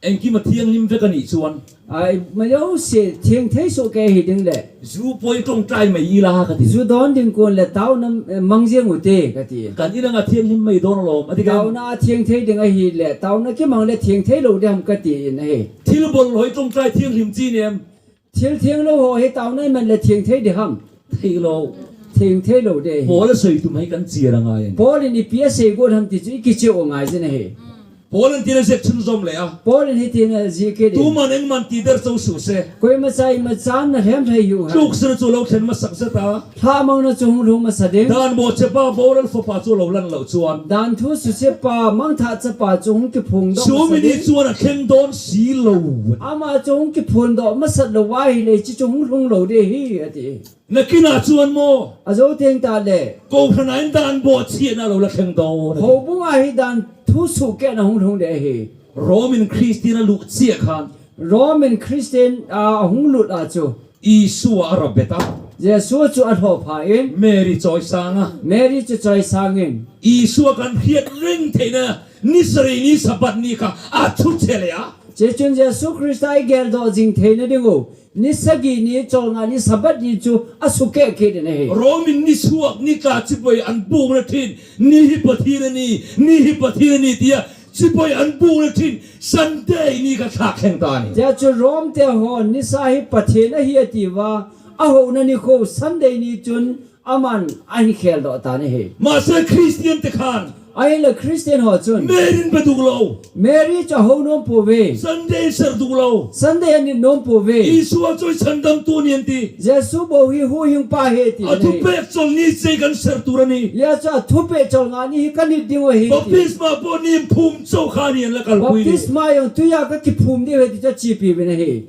Engkim a thianghlim vek a nih chuan. Ai, ma lo se thiang thei suh kei hi ding le. Zu poi ṭawngṭai mai ila ka ti. Zu dawn ding kun le tauna, eh, mang ziang u te ka ti. Kan inang a thianghlim mai dawn alawm, a ti kan. Tauna a thiang thei ding ahi le, tauna kimang le thiang thei lo ding ham ka ti in ahi. Thil bol hoi ṭawngṭai thianghlim chi nem. Thil thiang lo ho hi tauna i man le thiang thei ding ham? Thei lo. Thiang thei lo ding. Paul a sawi tum hi kan chiar a ngai. Paul in ipi a sei got ham ti chu i kicheh u ngai zin ahi. Paul in tina zek chhunzawm leh a. Paul in hitin a zik hi ding. Tuman engman ti der chauh suh se. Koima cha ima chan na hlem thei hi u ha. Tluksan chu lo thlen masak zet a. Thlamangna chu hung lhung masa ding. Dan bawhchhepa Paul alfapa chu lo lan loh chuan. Dan thu susepa mangthahchapa chu hung kiphung dawk masa ding. Chu mi ni chuan a thleng dawn si lo. Ama chu hung kiphun dawh masat lo a hi le chi chu hung lhung lo ding hi a ti. Nakinah chuan maw. A zo teng ta le. Kohranah in dan bawhchhiahna lo la thleng dawn a ti. Houbung a hi dan thu suhkehna hung lhung ding hi. Rom in Kristian a luh chiah khan. Rom in Kristian a hung lut a chu. Isua a rabet a. Jesu chu a hlawh pha in. Mary chawisang a. Mary chu chawisang in. Isua kan hriat reng theihna ni sarih ni Sabbath ni kha a thu chhe leh a. Chuchun Jesu Krista i geldoh zing theihna ding u. Ni sagi ni, chawlnga ni, Sabbath ni chu a sukeh kit in ahi. Rom in ni chhuak ni tla chibai an bukna ṭhin, ni hi Pathian a ni, ni hi Pathian a ni tia chibai an bukna ṭhin, Sunday ni kha thlak thleng ta a ni. Tia chu Rom te hon nisa hi Pathian a hi a ti uva, a hona ni kho Sunday ni chun Aman ahin khel doh tan ahi. Mahse Kristian te khan. Ahinla Kristian ho chun. Mary in pe duk lo. Mary chu a ho nom pouve. Sunday ser duk lo. Sunday a nit nom pouve. Isua chu i chhandamtu a ni an ti. Jesu bou hi huhhingpa ahi ti an ahi. A thupek chawlnga ni chei kan ser tur a ni. Hia chu a thupek chawlnga ni hi ka nit ding u ahi ti. Baptisma pawh ni phum chauh kha ni an la kalpui ni. Baptisma jong tuia ka kiphum ding u ahi ti chu a chepi uvin ahi.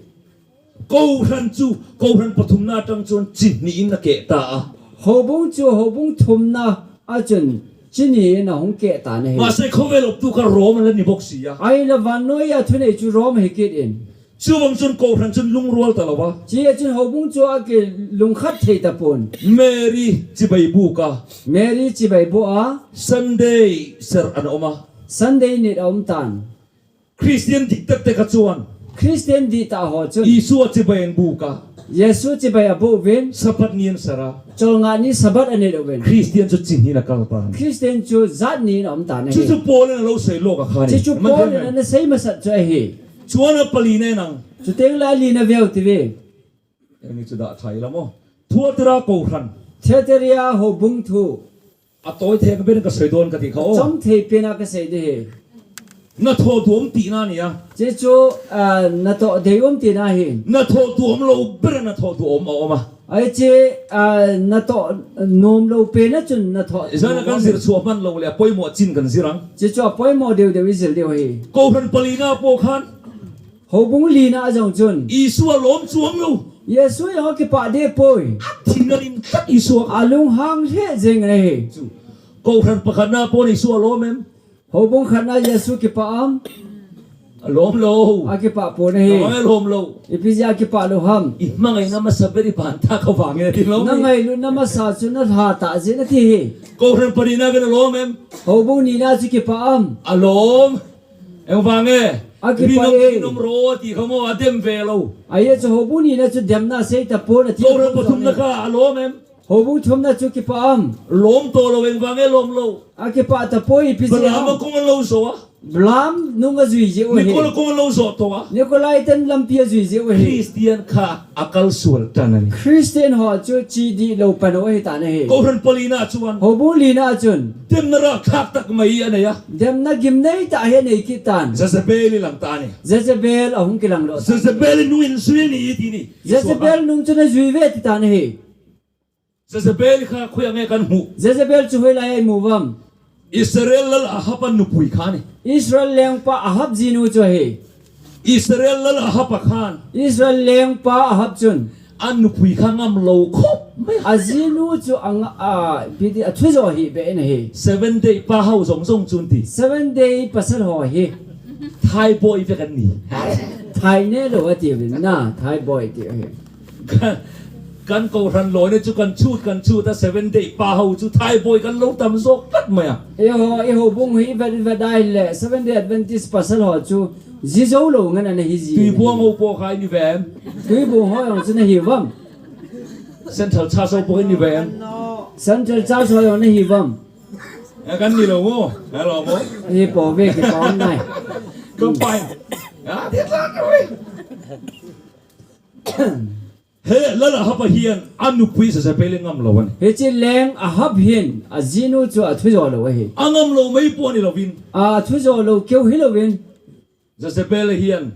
Kohran chu, kohran pathumna aṭang chuan chi hnihin a keh ta a. Houbung chu, houbung thumna a chun chi hnihin a hung keh ta na hi. Mahse khawvel awptu kha Rom an la ni bawk si a. Ahinla vannoiya thunei chu Rom hi kit in. Chuvang chuan kohran chuan lungrual ta lo va. Chia chuan houbung chu a kilungkhat thei ta pawhin. Mary chibai buk a. Mary chibai buk a. Sunday ser an awm a. Sunday nit a awm tan. Kristian dik tak te kha chuan. Kristian dik tak ho chun. Isua chibai an buk a. Jesu chibai a buk uvin. Sabbath ni an ser a. Chawlnga ni Sabbath a nei lo uvin. Kristian chu chi hnihin a kal ta. Kristian chu zat hnihin a awm ta na hi. Chu chu Paul in a lo sawi lawk a kha ni. Chu chu Paul in a na sei masat chu ahi. Chuan a palina in ang. Chuteng la lina veu ti ve. Eng ni chu dah thai la maw. Thuatira kohran. Thuatira houbung thu. A tawi thei ka ber ka sawi dawn ka ti kha aw. Chawm thei pena ka sei ding hi. Na thaw duh awm tihna a ni a. Chu chu, ah, na thaw dei awm tihna hi. Na thaw duh awm lo ber na thaw duh awm a awm a. Ai che, ah, natoh nom lou pen a chun natoh. Ijana kan jil chu aman lou le, apoimo chin kan jil ang. Che chu apoimo deu deu ijil diu ahi. Kohran palina po khan. Houbung lina a jong chun. Isu alom chuam lou. Isu jong akipah deh poi. Athina lim tah Isu. Alunghang lheh jeng ahi. Chu. Kohran pakhatna pon Isu alom em. Houbung khatna Jesu kipah am? Alom lou. Akipah pon ahi. Alom lou. Ipi jeh a kipah lou ham? Imangaina masa beri pan ta ka vang e ti lou. Nangailutna masa chu nalha tah jeh in ati ahi. Kohran panina ven alom em? Houbung nina chu kipah am? Alom. Eng vang e? Akipah e. Rinum rinum ro ti kha mo adem ve lou. Ahi chu houbung nina chu demna sei tapon ati. Kohran pathumna kha alom em? Houbung thumna chu kipah am? Lom to lou, eng vang e lom lou. Akipah tapoi, ipi jeh ham? Balaam a kong alou jo a. Balaam nung ajui jeh u ahi. Nikolai kong alou jo to a. Nikolai ten lampi ajui jeh u ahi. Christian kha akalsual tan ahi. Christian ho chu chi dih lou pan u ahi tan ahi. Kohran palina chun. Houbung lina chun. Demna ra thak tak mai anei a. Demna gimnei tah hi anei kit tan. Jezebel i lang tan ahi. Jezebel ahung kilang lou tan. Jezebel nung in jui ni ti ni. Jezebel nung chun ajui ve ti tan ahi. Jezebel kha koi a nge kan mu. Jezebel chu hoilai a imu uvam? Israel lal Ahab a nupui khan ahi. Israel lengpa Ahab jinu chu ahi. Israel lal Ahab a khan. Israel lengpa Ahab chun. A nupui kha ngam lou khop mai. Ajinu chu anga, a, piti a thujo hi be in ahi. Seven day pa hao jong jong chun ti. Seven day pasal ho hi. Thai boy ve kan ni. Thai ne lou ati uvin na, thai boy ti ahi. Kan, kan kohran loi ne chu kan chut, kan chut a seven day pa hao chu thai boy kan lou tam jo kat mai a. Eiho, eiho bung hi vet, vet dai le, Seven Day Adventist pasal ho chu ji jou lou ngen ana hi ji. Tuibuong ho po kha i ni uvem? Tuibuong ho jong chu na hi uvam? Central Church ho po i ni uvem? Central Church ho jong na hi uvam? Eh, kan ni lou mo. Hello mo. Hi po ve ki pa nai. Ko pai. Ah, dia tak oi. He, lal Ahab a hin, a nupui Jezebel ngam lou ahi. Hiche leng Ahab hin, ajinu chu a thujo lou ahi. A ngam lou mai pon i louvin. A thujo lou keu hi louvin. Jezebel hin.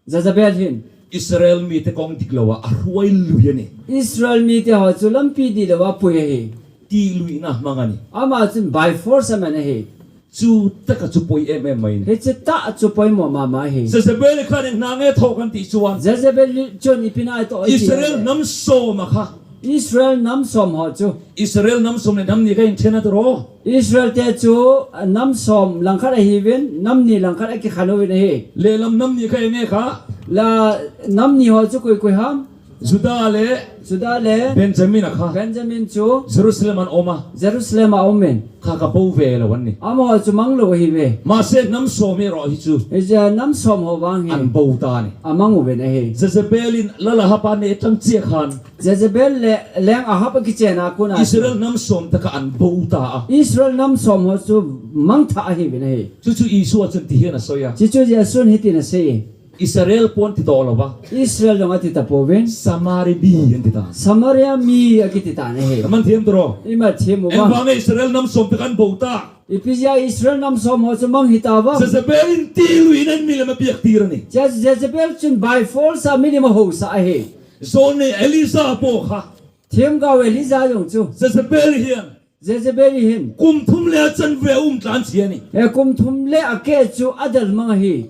Jezebel hin. Israel mite kong dik lou a, a ruai lui ahi. Israel mite ho chu lampi dih lou a pui ahi. Ti lui na mang ahi. Ama chun by force aman ahi. Chu taka chu poi em em mai. Hiche tah chu poimo mama hi. Jezebel kha neng na nge tho kan ti chuan. Jezebel chun ipi na to. Israel nam som a kha. Israel nam som ho chu. Israel nam som le nam ni ka in thena to ro. Israel te chu, ah, nam som langkhat ahi uvin, nam ni langkhat a kikhan uvin ahi. Le lam nam ni ka nge kha. La nam ni ho chu koi koi ham? Judah le Judah le Benjamin a kha. Benjamin chu Jerusalem an om a. Jerusalem a um in. Kha ka bo ve lou an ni. Amaho chu mang lou ahi ve. Mahse nam som hi ro hi chu. Hiche nam som ho vang hi. An bo ta ni. A mang uvin ahi. Jezebel in lal Ahab a neh tang chia khan. Jezebel le leng Ahab a kichen a kon a. Israel nam som taka an bo ta a. Israel nam som ho chu mang tha ahi uvin ahi. Chu chu Isua chun ti hian a soi a. Chu chu Jesun hitin a sei. Israel pon ti to lou va. Israel jong ati ta pouvin. Samari mi an ti ta. Samaria mi a kiti ta ne he. Ka man thiam to ro. I man thiam u va. Engvang Israel nam som te kan bo ta. Ipi jeh a Israel nam som ho chu mang hi ta va. Jezebel in ti lui in an milim a piak tir a ni. Je-, Jezebel chun by force a milim a housa ahi. Zon ni Elija po kha. Themgao Elija jong chu. Jezebel hian. Jezebel hin. Kum thum le a chanve a um tlan chi a ni. E kum thum le a keh chu a del mang ahi.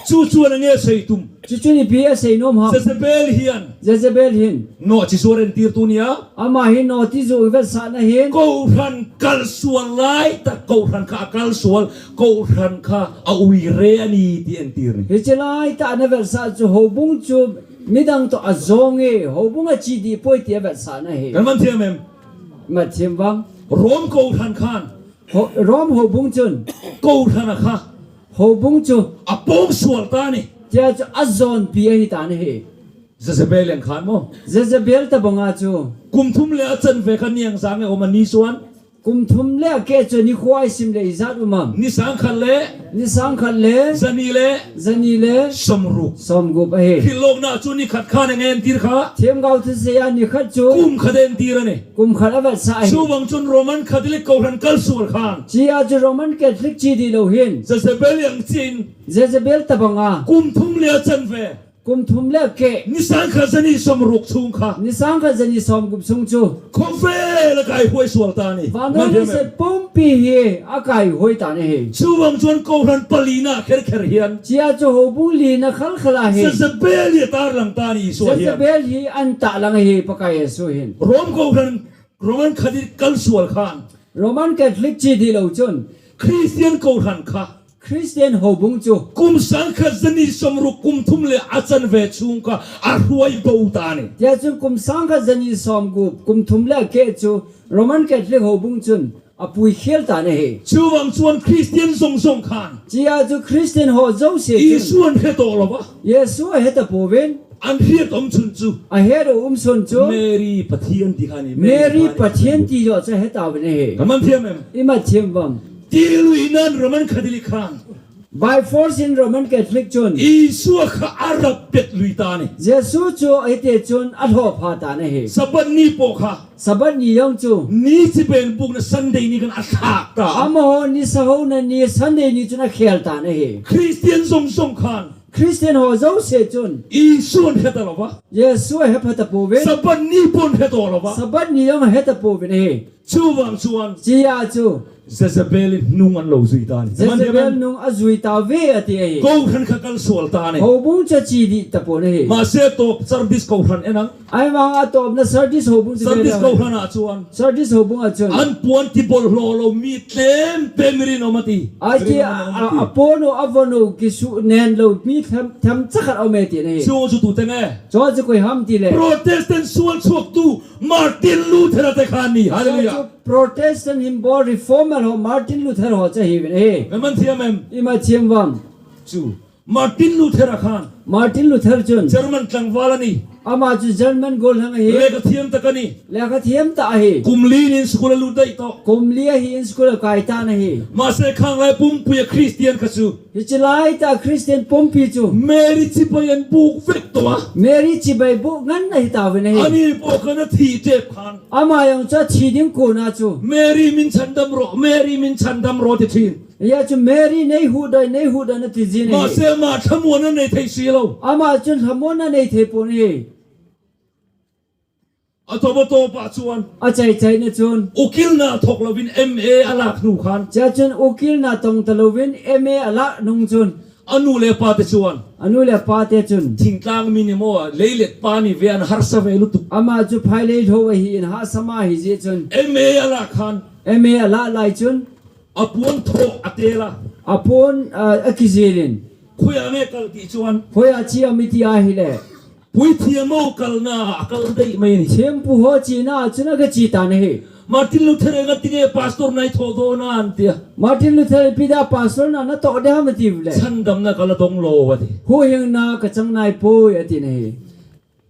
Chu chu ana nge sei tum. Chu chu ipi a sei nom ham. Jezebel hian. Jezebel hin. Notchi sual en tir tu nia. Ama hi notchi zu vetsahna hin. Kohran kalsual lai tak kohran kha a kalsual. Kohran kha a uire a ni ti en tir ni. Hiche lai tak a na vetsah chu houbung chu midang toh a jong e. Houbung a chi dih poi ti a vetsahna hi. Kan man thiam em. Mat thiam vang. Rom kohran khan. Ho-, Rom houbung chun. Kohran a kha. Houbung chu. A pong sual ta ni. Tia chu a jonpi ahi ta ni hi. Jezebel leng khan mo. Jezebel tabanga chu. Kum thum le a chanve kha niang jang e om a ni suan. Kum thum le a keh chu ni khuai sim le ijat um am. Ni sang khat le. Ni sang khat le. Zani le. Zani le. Somruk. Somgup ahi. Hilokna chu ni khat khan a ngen tir kha. Themgao thusei a ni khat chu. Kum khat en tir a ni. Kum khat a vetsah ahi. Chuvang chun Roman Catholic kohran kalsual khan. Chia chu Roman Catholic chi dih lou hin. Jezebel yang chin. Jezebel tabanga. Kum thum le a chanve. Kum thum le keh. Ni sangkhat jani somruk chung kha. Ni sangkhat jani somgup chung chu. Khovel a kaihuai sual tan ahi. Vannoi leiset pumpi hi akaihuai tan ahi. Chuvang chuan kohran palina kher kher hian. Chia chu houbung lina khalkhal a hi. Jezebel hi atarlang tan ahi Isua hian. Jezebel hi ahin tahlang ahi Pakai Jesu hin. Rom kohran Roman Catholic kal sual khan. Roman Catholic chi dih lo chun. Christian kohran kha. Christian houbung chu. Kum sangkhat jani somruk kum thum le a chanve chung kha a hruai bo tan ahi. Tia chun kum sangkhat jani somgup kum thum le keh chu Roman Catholic houbung chun apui khel tan ahi. Chuvang chuan Christian zawng zawng khan. Chia chu Christian ho jouse chun. Isuan hre tawh lo va. Jesu ahe ta pouvin. An hriat awm chhun chu. A het a um chhun chu. Mary Pathian ti kha ni. Mary Pathian ti zawh chu a he ta vin ahi. Ka man thiam em? I mat thiam vang. Ti lui nan Roman Catholic khan. By force in Roman Catholic chun. Isua kha a rap pet lui ta ni. Jesu chu a hiti chun a hlawh pha ta na hi. Sabbath ni pawh kha. Sabbath ni jong chu. Ni chibai bukna Sunday ni khan a thlak ta. Amaho ni sa hona ni Sunday ni chun a khel ta na hi. Christian zawng zawng khan. Christian ho jouse chun. Isuan hre ta lo va. Jesu a he pha ta pouvin. Sabbath ni pawh hre tawh lo va. Sabbath ni jong a he ta pouvin ahi. Chuvang chuan. Chia chu. Jezebel in hnung an lo zui ta ni. Jezebel hnung a zui ta ve a ti ahi. Kohran kha kal sual ta ni. Houbung chu a chi dih ta pon ahi. Mahse tawp Sardis kohran en ang. Ahivang a tawpna Sardis houbung chu Sardis kohran ah chuan. Sardis houbung ah chuan. An puan ti bawlhhlawh lo mi tlem pem rin awm a ti. A ti a, a, a puan u, a vawn u, kisuh nen lo mi tham, tham chakhat a awm e ti na hi. Chu chu tu te nge. Chu chu koi ham ti le. Protestant sual chhuak tu Martin Luther a te khan ni. Hallelujah. Chu Protestant him bawl reformer ho Martin Luther ho chu hi vin e. Ka man thiam em? I mat thiam vang. Chu. Martin Luther a khan. Martin Luther chun. German tlangval a ni. Ama chu German gollhang ahi. Lekha thiam tak a ni. Lekha thiam tak ahi. Kum li in school a lut daih tawh. Kum li ahi in school a kai ta na hi. Mahse khanglai pumpui a Christian kha chu. Hichi lai ta Christian pumpi chu. Mary chibai an buk vek tawh a. Mary chibai buk ngan na hi ta vin ahi. Ani pawh khan a thi tep khan. Ama jong chu a thi ding kona chu. Mary min chhandam rawh, Mary min chhandam rawh ti thin. Hia chu Mary nei huhdaih, nei huhdaih na ti zin ahi. Mahse, ama thlamuanna nei thei si lo. Ama chun thlamuanna nei thei pon ahi. A tawp a tawp ah chuan. A chai chai na chun. Ukilna thawk lovin M A a lak hnu khan. Chia chun ukilna tawng ta lovin M A a lak hnung chun. A nu le pa te chuan. A nu le pa te chun. Thingtlang mi ni maw, leilet pa ni ve an harsa ve lutuk. Ama chu phai lei tho ahi in harsa ma hi zia chun. M A a lak khan. M A a lak lai chun. A puan thawh a tel a. A puan, ah, a kizil in. Khuia nge kal tih chuan. Khuia chi a mi ti a hi le. Puithiam ho kalna a kal daih mai ni. Thiampu ho china chun a ka chi ta na hi. Martin Luther enga tinge pastor nai thawh dawn a an tia. Martin Luther pi da pastor na na tawh de ham a ti le. Chhandamna ka la dawng lo a ti. Huhhingna ka chang nai poi a ti na hi.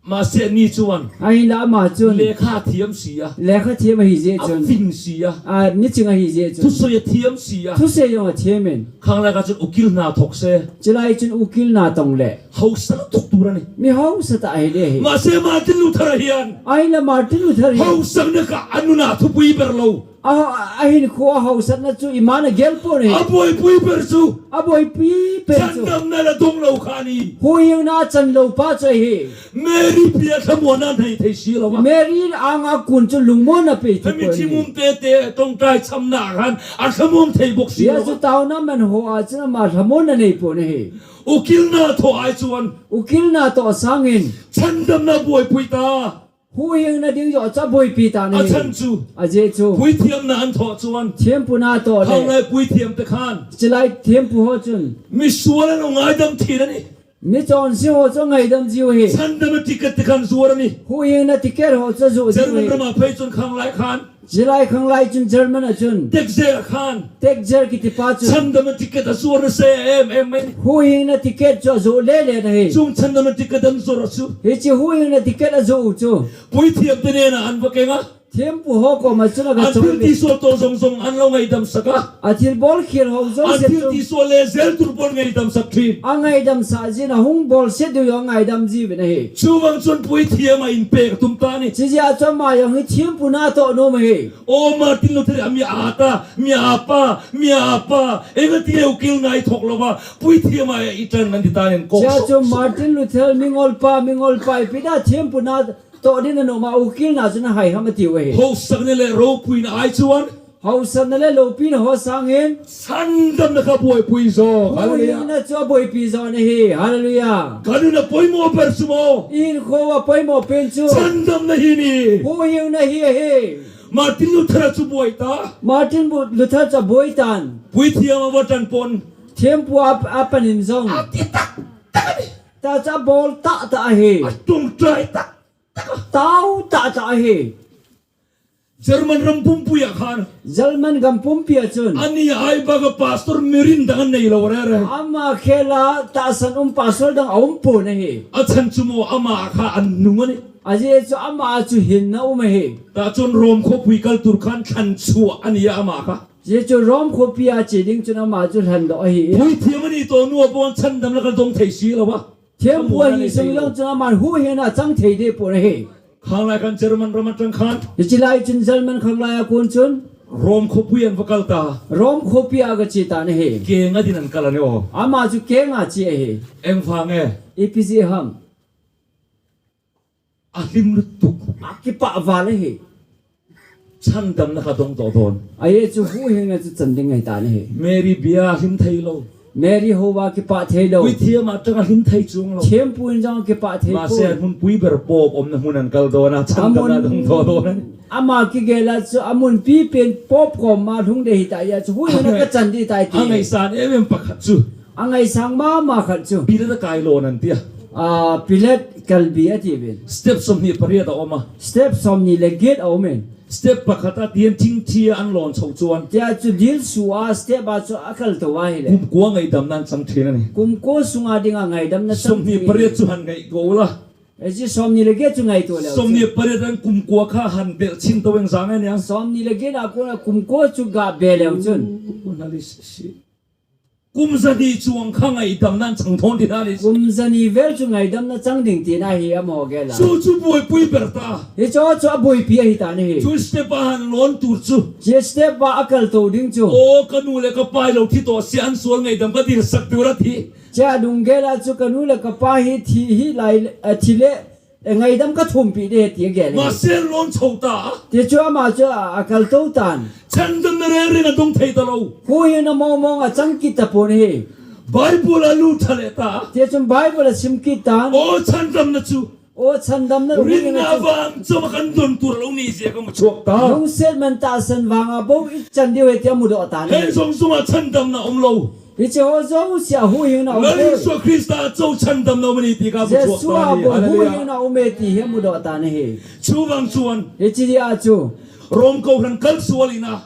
Mahse ni chuan. Ahinla ama chun. Lekha thiam si a. Lekha thiam ahi zia chun. A fin si a. A niching ahi zia chun. Thusawi a thiam si a. Thusei jong a thiam in. Khanglai kha chun ukilna thawk se. Chilai chun ukilna tawng le. Hausa thawk tur a ni. Mi hausa ta ahi le hi. Mahse Martin Luther a hian. Ahinla Martin Luther hian. Hausakna kha a nuna thupui ber lo. A, a, a hinkhuh a hausatna chu i man a gel pon ahi. A buaipui ber chu. A buaipui ber chu. Chhandamna la dawng lo kha a ni. Huhhingna a chan lo pa chu ahi. Mary pi a thlamuanna nei thei si lo va. Mary anga kun chu lungmuanna pe thei pon ahi. Hemi thingum te te tawngtai chamna khan a thlamuang thei bawk si lo va. Hia chu tauna man ho a chun ama thlamuanna nei pon ahi. Ukilna thawh ai chuan. Ukilna thawh sangin. Chhandamna buaipui ta. Huhhingna ding zawh chu a buaipi ta na hi. A chhan chu. A zia chu. Puithiamna an thawh chuan. Thiampuna thawh le. Khanglai puithiam te khan. Chilai thiampu ho chun. Misual an ngaidam thin a ni. Mi chawnse ho chu a ngaidam ziu hi. Chhandamna ticket te khan zuar a ni. Huhhingna ticket ho chu a zuh ziu hi. German rama phei chun khanglai khan. Chilai khanglai chun German a chun. Tekzer khan. Tekzer kiti pa chun. Chhandamna ticket a zuar nasa em em mai ni. Huhhingna ticket chu a zuh le le na hi. Chung chhandamna ticket an zuar chu. Hichi huhhingna ticket a zuh u chu. Puithiam te nena an va keng a. Thempu ho koma chun aga chol in. An thil tisol toh jong jong an lo ngaidam sak a. Athil bol khel ho jouse chu. An thil tisol le jel tulpon ngaidam sak thin. Angaidam sah jin, ahung bolset diu jong angaidam jiuvin ahi. Chuvang chun puithiam a inpeh atum tan ahi. Chujeh a chu ama jong hi thempu natoh nom ahi. O Martin Luther a mi ata, mi apa, mi apa, enga ti ukil ngai thok louva, puithiam a i tan nan ti tan in kok. Chujeh a chu Martin Luther mingolpa, mingolpa ipi dia thempu na toh ding anom a ukil na chu nahai ham atiu ahi. Haosatna le loupina a chun. Haosatna le loupina ho sangin. Changdamna kha boipui jo. Hallelujah. Huhhingna chu aboipi jo ahi. Hallelujah. Ka nu na poimo pen chu mo. Inkho a poimo pen chu. Changdamna hi ni. Huhhingna hi ahi. Martin Luther chu boi ta. Martin Bu-, Luther chu boi tan. Puithiam a va tan pon. Thempu a, apan in jong. Ati tak tak ni. Ta chu abol tah tah ahi. Atung trai tak. Tao tah tah ahi. German ram pumpi a khan. German gam pumpi a chun. Ani ai ba ka pastor mirin dang nei lo re re. Ama khela tahsan um pastor dang aum pon ahi. Achan chu mo ama kha an nung ani. Ajeh chu ama chu hinna um ahi. Tah chun Rom khopui kal tur khan than chu ani ama kha. Jeh chu Rom khopi a che ding chun ama chu lhan doh ahi. Puithiam ani toh nu a bon changdamna kal dong thei si lo ba. Thempu ahi sung jong chun aman huhhingna chang thei deh pon ahi. Khanglai khan German ram atang khan. Hiche lai chun German khanglai a kon chun. Rom khopui an va kal ta. Rom khopi a aga che tan ahi. Kenga din an kal ani o. Ama chu kenga che ahi. Engvang e. Ipi jeh ham. Ahlim lutuk. Akipah val ahi. Changdamna kha dong toh don. Ajeh chu huhhingna chu chan ding ahi tan ahi. Mary bia ahlim thei lou. Mary houva kipah thei lou. Puithiam a tang ahlim thei chung lou. Thempu in jong kipah thei pon. Mase amun pui ber pop umna mun an kal don a changdamna dong toh don. Ama kigel a chu amun pi pen pop koma lhung ding ahi ta jeh a chu huhhingna ka chan ding tai ti. Angaisan em em pakhat chu. Angaisang mama khat chu. Pillar a kai lou nan tia. A, pillar kalbi ati uvin. Step somni pariat a um a. Step somni le get a um in. Step pakhat a tian thingthi a an lon chou chuan. Tia chu dilsu a step a chu akal tou ahile. Kum kua ngaidamna chang thin ani. Kum kua sunga dinga ngaidamna chang thin. Somni pariat chu han ngaito la. Ajeh somni le get chu ngaito le. Somni pariat an kum kua kha han bel chin tou eng jang ani a. Somni le get a kona kum kua chu ga bel leu chun. Kum jani chuang kha ngaidamna chang thon ding ani. Kum jani vel chu ngaidamna chang ding tina hi amaho gel a. Chu chu boipui ber ta. Hichu chu aboipi ahi tan ahi. Chu step a han lon tur chu. Chu step a akal tou ding chu. O ka nu le ka pa lo thi toh sia an sual ngaidam ka dil sak tur a thi. Chu alunggel a chu ka nu le ka pa hi thi hi lai, a thi le E ngaidam ka thumpi ding tia gel e. Mase lon chou ta. Tichu ama chu a, akal tou tan. Changdamna reng reng a dong thei ta lou. Huhhingna mong mong a chang kit ta pon ahi. Bible a lut tha le ta. Tichun Bible a sim kit tan. O changdamna chu. O changdamna huhhingna chu. Rinna vang chom a kan don tur lou ni jeh ka mu chuak ta. Lungset man tahsan vang a bou i chan diu ahi tia mudoh tan. Hei jong jong a changdamna um lou. Hiche ho jouse a huhhingna um e. Lal Jesu Christa chou changdamna um e ti ka mu chuak ta. Jesu a bou huhhingna um e ti hi mudoh tan ahi. Chuvang chuan. Hiche dia chu. Rom kohran kal sual ina.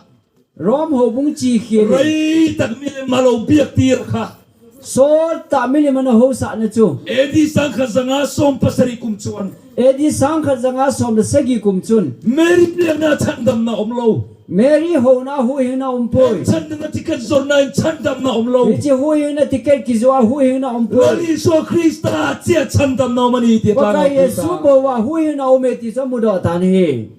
Rom houbung chi khel in. Rei tak milim a lo biak tir kha. Sot tah milim ana housahna chu. A D sangkhat zanga som pasari kum chuan. A D sangkhat zanga som le sagi kum chun. Mary piangna changdamna um lou. Mary houna huhhingna um poi. Changdamna ticket zorna in changdamna um lou. Hiche huhhingna ticket kizoh a huhhingna um poi. Lal Jesu Christa chia changdamna um e ti. Pakai Jesu bou a huhhingna um e ti chu mudoh tan ahi.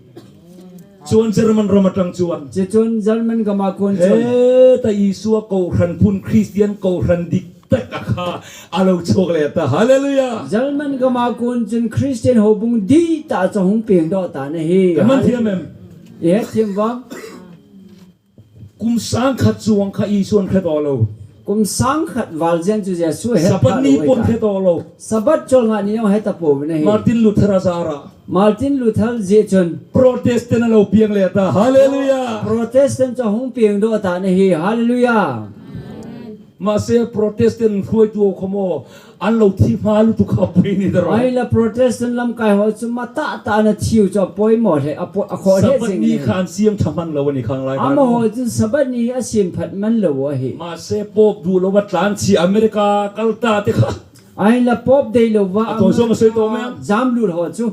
Chuan German ram atang chuan. Chuan German gam a kon chuan. Heta Isua kohran pun Christian kohran dik tak a kha a lo chhuak le ta. Hallelujah. German gam a kon chuan Christian houbung dik tak chu hung peng doh tan ahi. Ka man thiam em? I het thiam vang. Kum sangkhat chuang kha Isuan hre ta lo. Kum sangkhat val jen chu Jesu he Sabbath ni pon hre ta lo. Sabbath cholngah ni jong he ta pouvin ahi. Martin Luther a jara. Martin Luther jeh chun. Protestant a lo piang le ta. Hallelujah. Protestant chu hung piang doh tan ahi. Hallelujah. Mahse Protestant hruaitu ho khawm aw, an lo thi hma lutuk kha pui ni ta rawh. Ahinla Protestant lamkai ho chu matah tah ana thi u chu a poimaw hle, a po-, a khawh hle jing ni. Sabbath ni kha an siam tha man lo a ni khang lai khan. Amaho chun Sabbath ni hi a siam phat man lo u ahi. Mahse Pope duh lo va tlan chi America kal ta te kha. Ahinla Pope dei lo va a tawi zawm a sawi tawh mai a. Jam lut ho chu.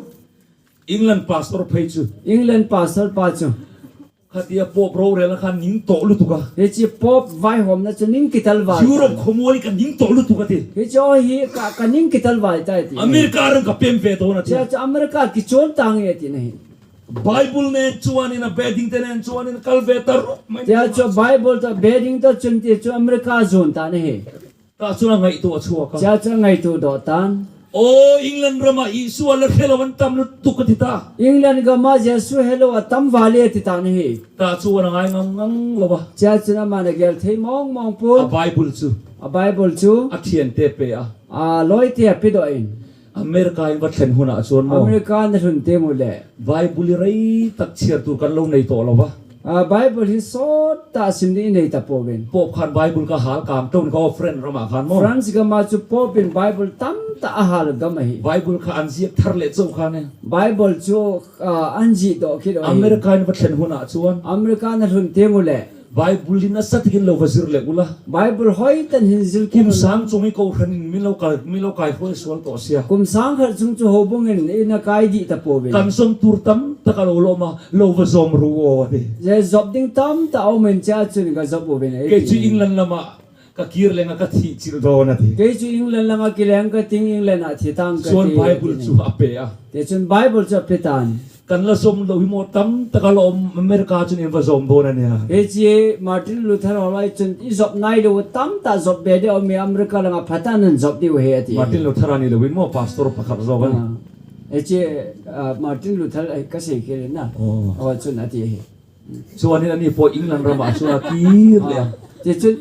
England pastor phei chu. England pastor pa chu. Khatia Pope rorel a khan ning toh lutuk a. Hiche Pope vaihomna chu ning kitalval. Europe khomual hi ka ning toh lutuk a ti. Hiche hi ka, ka ning kitalval tai ti. America ram ka pem ve to na ti. Hiche chu America kichon tange ati na hi. Bible nen chuan in a bedding te nen chuan in kal ve ta rup mai. Hiche chu Bible to bedding to chun ti chu America jon ta na hi. Tah chuan a ngaihtuah a chhuak a. Hiche chu a ngaihtuah doh tan. Aw, England rama Isua la hre lo an tam lutuk a ti ta. England gama Jesu hre lo a tam val e ti ta na hi. Tah chuan a ngai ngang ngang lo a. Hiche chun aman a gel thei mawng mawng pon. A Bible chu. A Bible chu. A thiante pe a. A lawite a pe doh in. America in va thlen hunah chuan maw. America na hlun teng u le. Bible hi rei tak chhiar tur kan lo nei tawh lo va. A, Bible hi sawt tah sim ding i nei ta pouvin. Pope khan Bible ka hal kam ṭan ka friend ramah khan maw. France gama chu Pope in Bible tam tah a hal gam ahi. Bible kha an ziak thar leh chauh khan e. Bible chu, a, an zih doh kit ahi. America in va thlen hunah chuan. America na hlun teng u le. Bible hi nasa takin lo va zir leh ula. Bible hoi tan hin zir kit ula. Kum sang chung hi kohran in min lo kai, min lo kai hruai sual tawh sia. Kum sang khat chung chu houbung in i na kai dih ta pouvin. Kan zawm tur tam tak a lo lawm a, lo va zawm ru aw a ti. Zia zawp ding tam tah a um in chia chun ka zawp uvin a. Kei chu England lamah ka kir leng a ka thih chilh dawn a ti. Kei chu England lamah kileng ka ting England ah thi tang ka ti. Chuan Bible chu a pe a. Tichun Bible chu a pe tan. Kan la zawm lo hi maw tam tak a la awm America chun in va zawm dawn a nia. Hiche Martin Luther ho lai chun i zawp nai lo tam tah zawp be deuh a um e America lamah pha tan an zawp deuh hi a ti. Martin Luther a ni lo in maw pastor pakhat zawk a ni. Ah. Hiche, ah, Martin Luther, eh, ka sei khel in a. Oh. Aw chun a ti hi. Chuan in ani pawh England ramah chuan a kir leh a. Ah. Tichun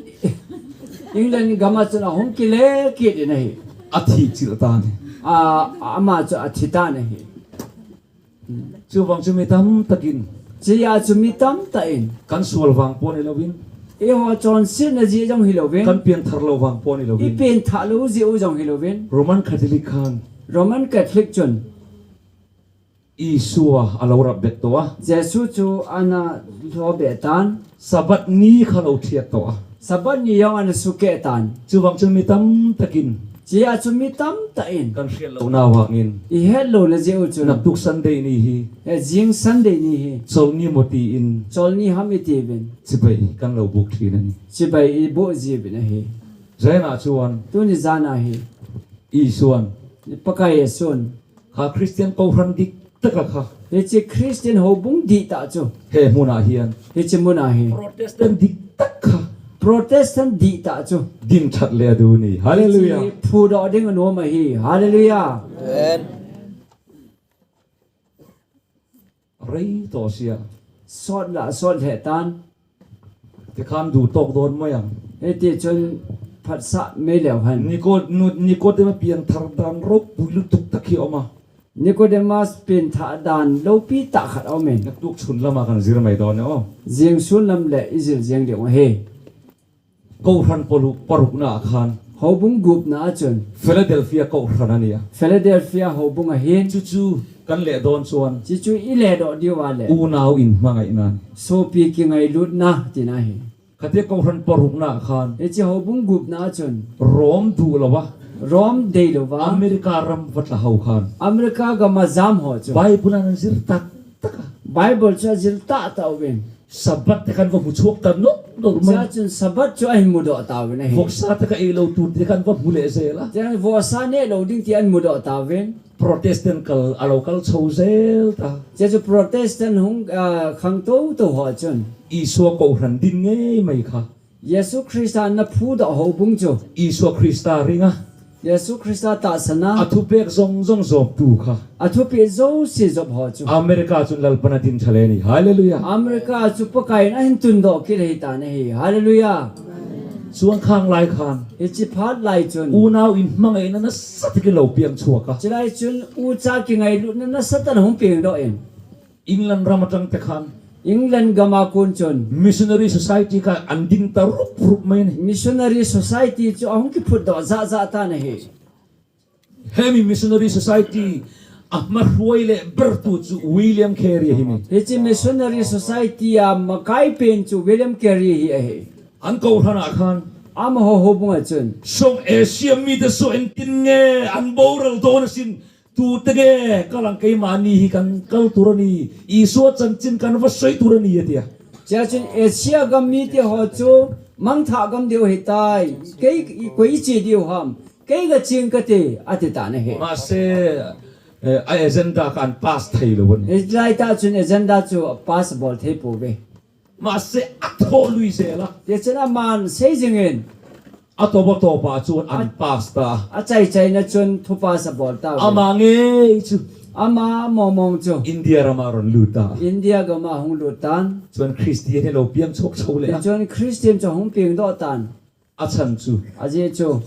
England gamah chun a hung kile kit in a hi. A thih chilh ta ni. Ah, ama chu a thi ta ni hi. Chuvang chu mi tam takin. Chia chu mi tam tah in. Kan sual vang pawh ni lovin. Eiho chonsetna zia jong hi lovin. Kan pianthar lo vang pawh ni lovin. I pianthar lo zia u jong hi lovin. Roman Catholic khan. Roman Catholic chun. Isua a lo rap bet tawh a. Jesu chu ana hlaw be tan. Sabbath ni kha lo thiat tawh a. Sabbath ni jong ana sukeh tan. Chuvang chun mi tam takin. Chia chu mi tam tah in. Kan hriat lohna vangin. I het lohna zia u chun. Naktuk Sunday ni hi. Eh, zing Sunday ni hi. Chawlni maw tiin. Chawlni ham i ti uvin. Chibai kan lo buk thin a ni. Chibai i buk ji uvin a hi. Zana chuan. Tuni zana hi. Isuan. Pakai Isuan. Kha Christian kohran dik taka kha. Hiche Christian houbung dik tah chu. He hmuna hian. Hiche hmuna hi. Protestant dik tak kha. Protestant dik tah chu. Din that le a du ni. Hallelujah. Hiche phu doh ding a nuam ahi. Hallelujah. Amen. Rei tawh sia. Sawt lah sawt hleh tan. Tikhan duh tawk dawn mai ang. Hiti chun phatsah mai leh hen. Nico-, Nu-, Nicodemus pianthar dan ropui lutuk tak hi a awm a. Nicodemus pianthar dan lopi tah khat a awm in. Naktuk chhun lamah kan zir mai dawn e aw. Zing sun lam leh i zir zing ding u ahi. Kohran paruk, parukna a khan. Houbung gupna a chun. Philadelphia kohran a ni a. Philadelphia houbung ahin. Chu chu kan leh dawn chuan. Chu chu i leh doh diu a leh. Unau inhmangaihna. Sopi kingailutna tina hi. Khate kohran parukna a khan. Hiche houbung gupna a chun. Rom duh lova. Rom dei lova. America ram va tla ho khan. America gama zam ho chu. Bible an zir tak tak a. Bible chu a zir tah tah uvin. Sabbath te kan va hmu chhuak ta nawk nawk mai. Chua chun Sabbath chu a hin mudoh ta uvin ahi. Vawksa te ka ei lo tur te kan va hmu leh zel a. Tiang vawksa neh lo ding ti an mudoh ta uvin. Protestant kal a lo kal chho zel ta. Chua chu Protestant hung, ah, khang to to ho chun. Isua kohran din ngei mai kha. Jesu Krista na phudoh houbung chu. Isua Krista ringa. Jesu Krista tahsana. A thupek zong zong zawptu kha. A thupek zosia zawp ho chu. America chun Lalpan a din tha le ni. Hallelujah. America chu Pakaiin a hin tundoh kit ahi tan ahi. Hallelujah. Chuan khang lai khan. Hichi phat lai chun. Unau inhmangaihna nasa takin lo piang chhuak a. Chulai chun ucha kingailutna nasa tan hung piang doh in. England ram atang te khan. England gama kon chun. Missionary Society kha an din ta rup rup mai ni. Missionary Society chu a hung kiphut doh zah zah tan ahi. Hemi Missionary Society a hmahruai leh bertu chu William Carey ahi ni. Hichi Missionary Society a makai pen chu William Carey hi ahi. An kohran ah khan. Amaho houbung ah chun. Sawng Asia mite saw engtin nge an boral dawn asin. Tu tenge, kalang keima ni hi kan kal tur ani, Isua chanchin kan va soi tur ani atia. Chea chun Asia gam mite ho chu mangthah gam diu ahitai. Kei koi che diu ham. Kei ga ching kate, ati tan ahi. Mase, eh, a agenda kan pass thei lou ani. Hilai tah chun agenda chu pass bol thei pouve. Mase atho lui jel a. Tichun aman sei jingin. Atopa topa chun an pass ta. Achai chaina chun thu pass abol ta. Ama ngei chu. Ama mong mong chu. India rama run lut ta. India gama hung lut tan. Chun Christian hilou piang chok chok le. Chun Christian chu hung piang doh tan. Achan chu. Ajeh chu.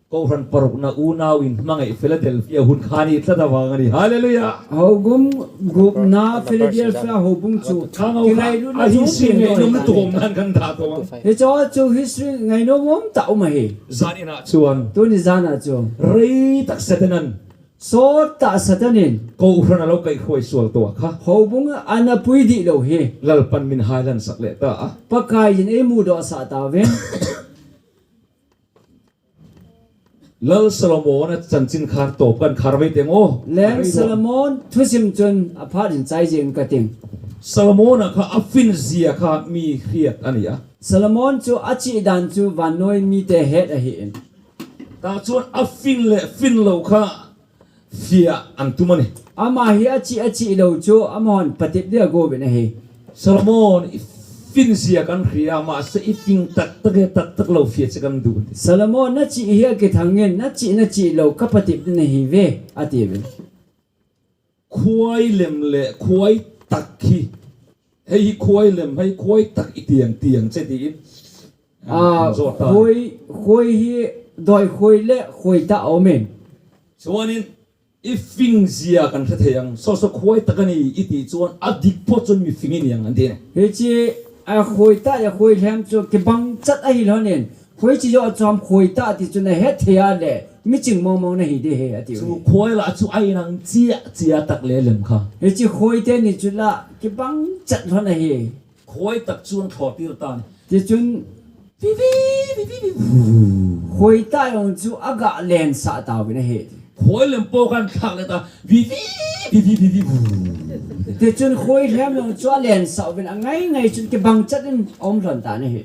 Kohran parukna unau in hmangai Philadelphia hun kha ni tla ta vang ani. Hallelujah. Houbung gupna Philadelphia houbung chu. Kangau kha. Kingailutna a chu history ngainom na tuam nan kan da tuam. Hicho chu history ngainom um tah um ahi. Jan in a chuan. Tuni jan a chu. Rei tak Satan an. Sot tah Satan in. Kohran a lo kai khoi sual to kha. Houbung ana pui dih lou hi. Lalpan min hailan sak le ta a. Pakai in ei mudoh sah ta ven. Lal Solomon a chanchin khar to kan khar ve teng o. Leng Solomon thusim chun aphat in chai jing ka ting. Solomon a kha a fin zia kha mi hriat a ni a. Solomon chu a chih dan chu vannoi mite het ahi in. Ta chuan a fin le fin lo kha fia an tum a ni. Ama hi a chih a chih lo chu amahon patep dia go ve na hi. Solomon i fin zia kan hria, mahse i fin tak tak e tak tak lo fia che kan duh. Solomon na chih hi a kithang in, na chih na chih lo ka patep na hi ve, a ti ve. Khuai lem le khuai tak hi. Hei hi khuai lem, hei khuai tak i tiang tiang che ti in. A, khuai, khuai hi doi khuai le khuai ta om in. Chuan in i fing zia kan hre thei ang. So so khuai tak a ni i ti chuan a dik pawh chuan mi fing i ni ang an ti. Hichi a khuai ta le khuai lem chu kibang chat a hi lo nen. Khuai chi yo chuan khuai ta ti chu na het thei a le mi ching mong mong na hi de he a ti. Chu khuai la chu a inang chia chia tak le lem kha. Hichi khuai te ni chu la kibang chat lo na hi. Khuai tak chuan thlawh tir ta ni. Tichun, vi, vi, vi, vi, vi. Khuai ta jong chu a ga len sah ta uvin a he. Khuai lem pawh kan thlak le ta, vi, vi, vi, vi, vi, vi. Tichun khuai lem jong chu a len sah uvin a ngai ngai chun kibang chat in a um hlon ta na he.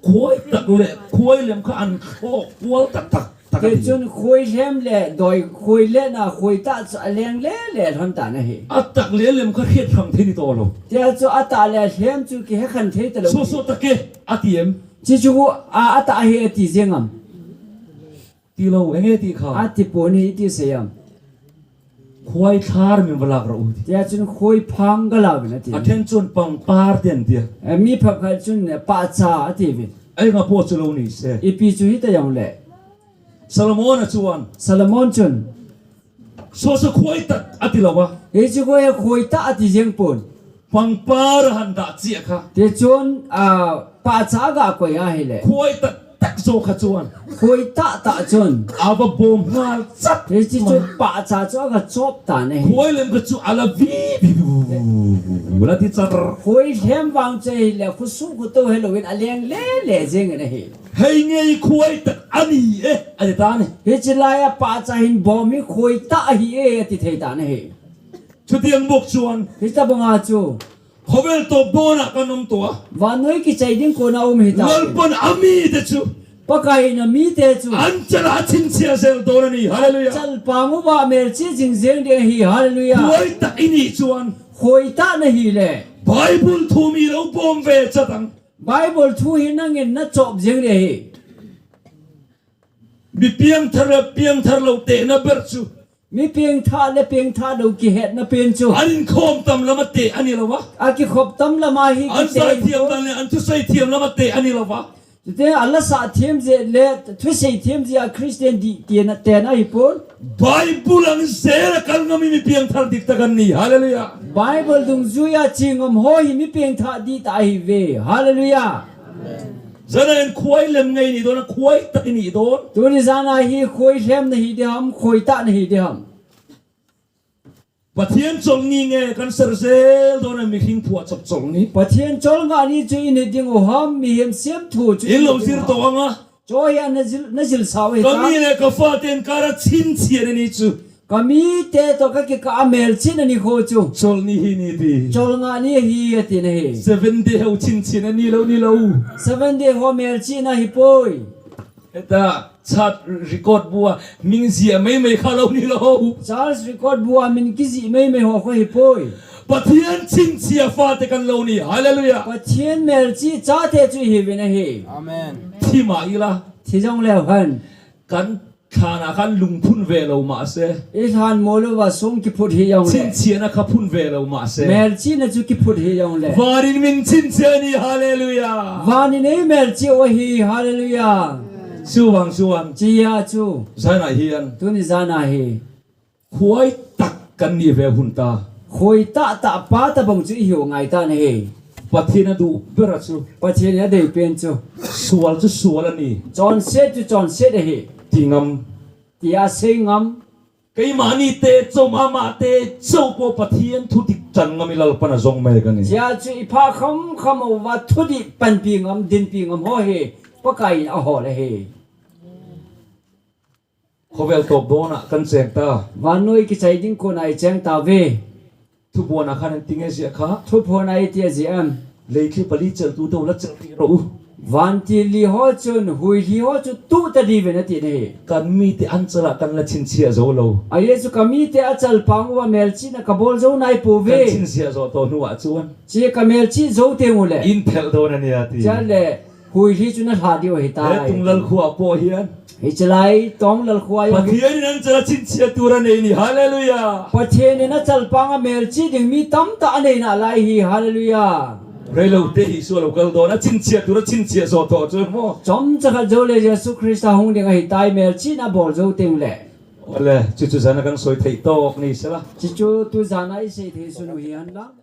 Khuai tak le khuai lem kha an thlawh kual tak tak. Tichun khuai lem le doi khuai le na khuai ta chu a leng le le hlon ta na hi. A tak le lem kha hriat hrang thei ni tawh lo. Tia chu a tak le lem chu kihe khan thei ta lo. So so tak e a ti em. Chi chu a, a tak hi a ti zeng am. Ti lo, eng e ti kha. A ti pawh ni ti sei am. Khuai thar min va lak rawh u ti. Tia chun khuai phang ga la uvin a ti. A then chun pangpar ti an tia. Eh, mi pha khat chun, eh, pahcha a ti uvin. Ei nga pawh chu lo ni se. Ipi chu hi ta jong le. Solomon a chuan. Solomon chun. So so khuai tak a ti lo va. Hichi khuai, khuai tak a ti zeng pawh. Pangpar a han dah chiah kha. Tichun, a, pahcha a ga koi a hi le. Khuai tak tak zo kha chuan. Khuai tak tak chun. A va bawm nghal chat. Hichi chu pahcha chu a ga chawp ta na hi. Khuai lem kha chu a la vi, vi, vi, vi, vi, la ti char. Khuai lem vang chu hi le, khusu khuto he lo in a leng le le zeng in a hi. Hei ngei khuai tak a ni e, a ti ta ni. Hichi laia pahcha hin bawm hi khuai tak a hi e, a ti thei ta na hi. Chutiang bawk chuan. Hitabanga chu. Khawvel tawp dawnah kan awm tawh a. Vannoi kichai ding kona um hi ta. Lalpan a mite chu. Pakai in a mite chu. An chal a chhinchhiah zel dawn a ni. Hallelujah. Chal pang uva melchia zing zeng ding a hi. Hallelujah. Khuai tak i nih chuan. Khuai tak na hi le. Bible thu mi lo bawm ve chat ang. Bible thu hi nangin na chawp zeng ding a hi. Mi piangthar le piangthar lo tehna ber chu. Mi piangthar le piangthar lo kihetna pen chu. An inkhawm tam lam a teh a ni lo va. A kikhop tam lam a hi. An kiteh saithiam dan le an thusei thiam lam a teh a ni lo va. Chutiang a la sahthiam zia le thusei thiam zia Christian dih tian a tehna hi pawh. Bible ang zel a kal ngam hi mi piangthar dik tak an ni. Hallelujah. Bible dungzuia chi ngam ho hi mi piangthar dik tak ahi ve. Hallelujah. Zana in khuai lem ngei ni dawn a, khuai tak i ni dawn. Tuni zana hi khuai lem na hi ding ham, khuai tak na hi ding ham. Pathian chawlh ni nge kan ser zel dawn a, mihring phuah chawp chawlh ni. Pathian chawlh ngah ni chu i ni ding u ham, mihem siam thu chu i lo zir tawh ang a. Chu hi a na zil, na zil sa u hi ta. Ka mi le ka fate inkara chhinchhiahna ni chu Kamite toh kakikah a melchihna nikho chu. Cholni hi ni ti. Cholngah ni ahi ati nahi. Seven day ho chinchihna nilou nilou. Seven day ho melchihna hipoi. Heta church record bu a min jih meimei khalou nilou. Church record bu a min kijih meimei ho kho hipoi. Pathen chinchih a fate kanlou ni. Hallelujah. Pathen melchih chate chu ihiuvin ahi. Amen. Thi ma ila. Thi jongleu hen. Kan thanna khan lungphun velou mase. Ilhanmo louva song kiphut hijongle. Chinchihna kha phun velou mase. Melchihna chu kiphut hijongle. Vanin min chinchih ni, hallelujah. Vanin eimelchih u ahi, hallelujah. Chuvang, chuvang. Chia chu. Jana hi an. Tuni jana hi. Khoitah kanni ve hung ta. Khoitah tah pa tobang chu ihiu ngai tan ahi. Pathen aduh ber a chu. Pathen adeipen chu. Sual chu sual ani. Chonset chu chonset ahi. Ti ngam. Tia sei ngam. Keima nite chu mama te chu po Pathen thudik chan ngam i Lalpan ajong mai kani. Chia chu iphah khamkham uva thudik panpi ngam dinpi ngam ho hi Pakai in ahol ahi. Khovel topdon a kan cheng ta. Vannoi kichai ding kona icheng tauve. Thuphon a khan an ti nge jia kha. Thuphon a iti ajeh em. Leithi pali chel tu to la chel ti ro u. Vantil li ho chun huilhi ho chu tuh tadiuvin ati nahi. Kan mite anchal a kan la chinchih jou lou. Ajeh chu kamite achal pang uva melchihna kabol jou naipouve. Kan chinchih jou to nu a chuan. Chia kamelchih jou teng uleh. In phel dona nia ti. Chia le. Huilhi chu nalha diu ahitai. He Tunglal khua po hian. Hichelai Tonglal khua hian. Pathen in anchal a chinchih tura nei ni. Hallelujah. Pathen in achal panga melchih ding mi tamtah anei nalai hi. Hallelujah. Reilou te hi sual lo kal dona chinchih tura chinchih jo to chu mo. Chomcha khat jou le Jesu Christa hung ding ahitai melchihna bol jou teng le. Ole, chuchu jana kan soi thei tok ni sela. Chuchu tu jana i sei thei sun u hi an lang.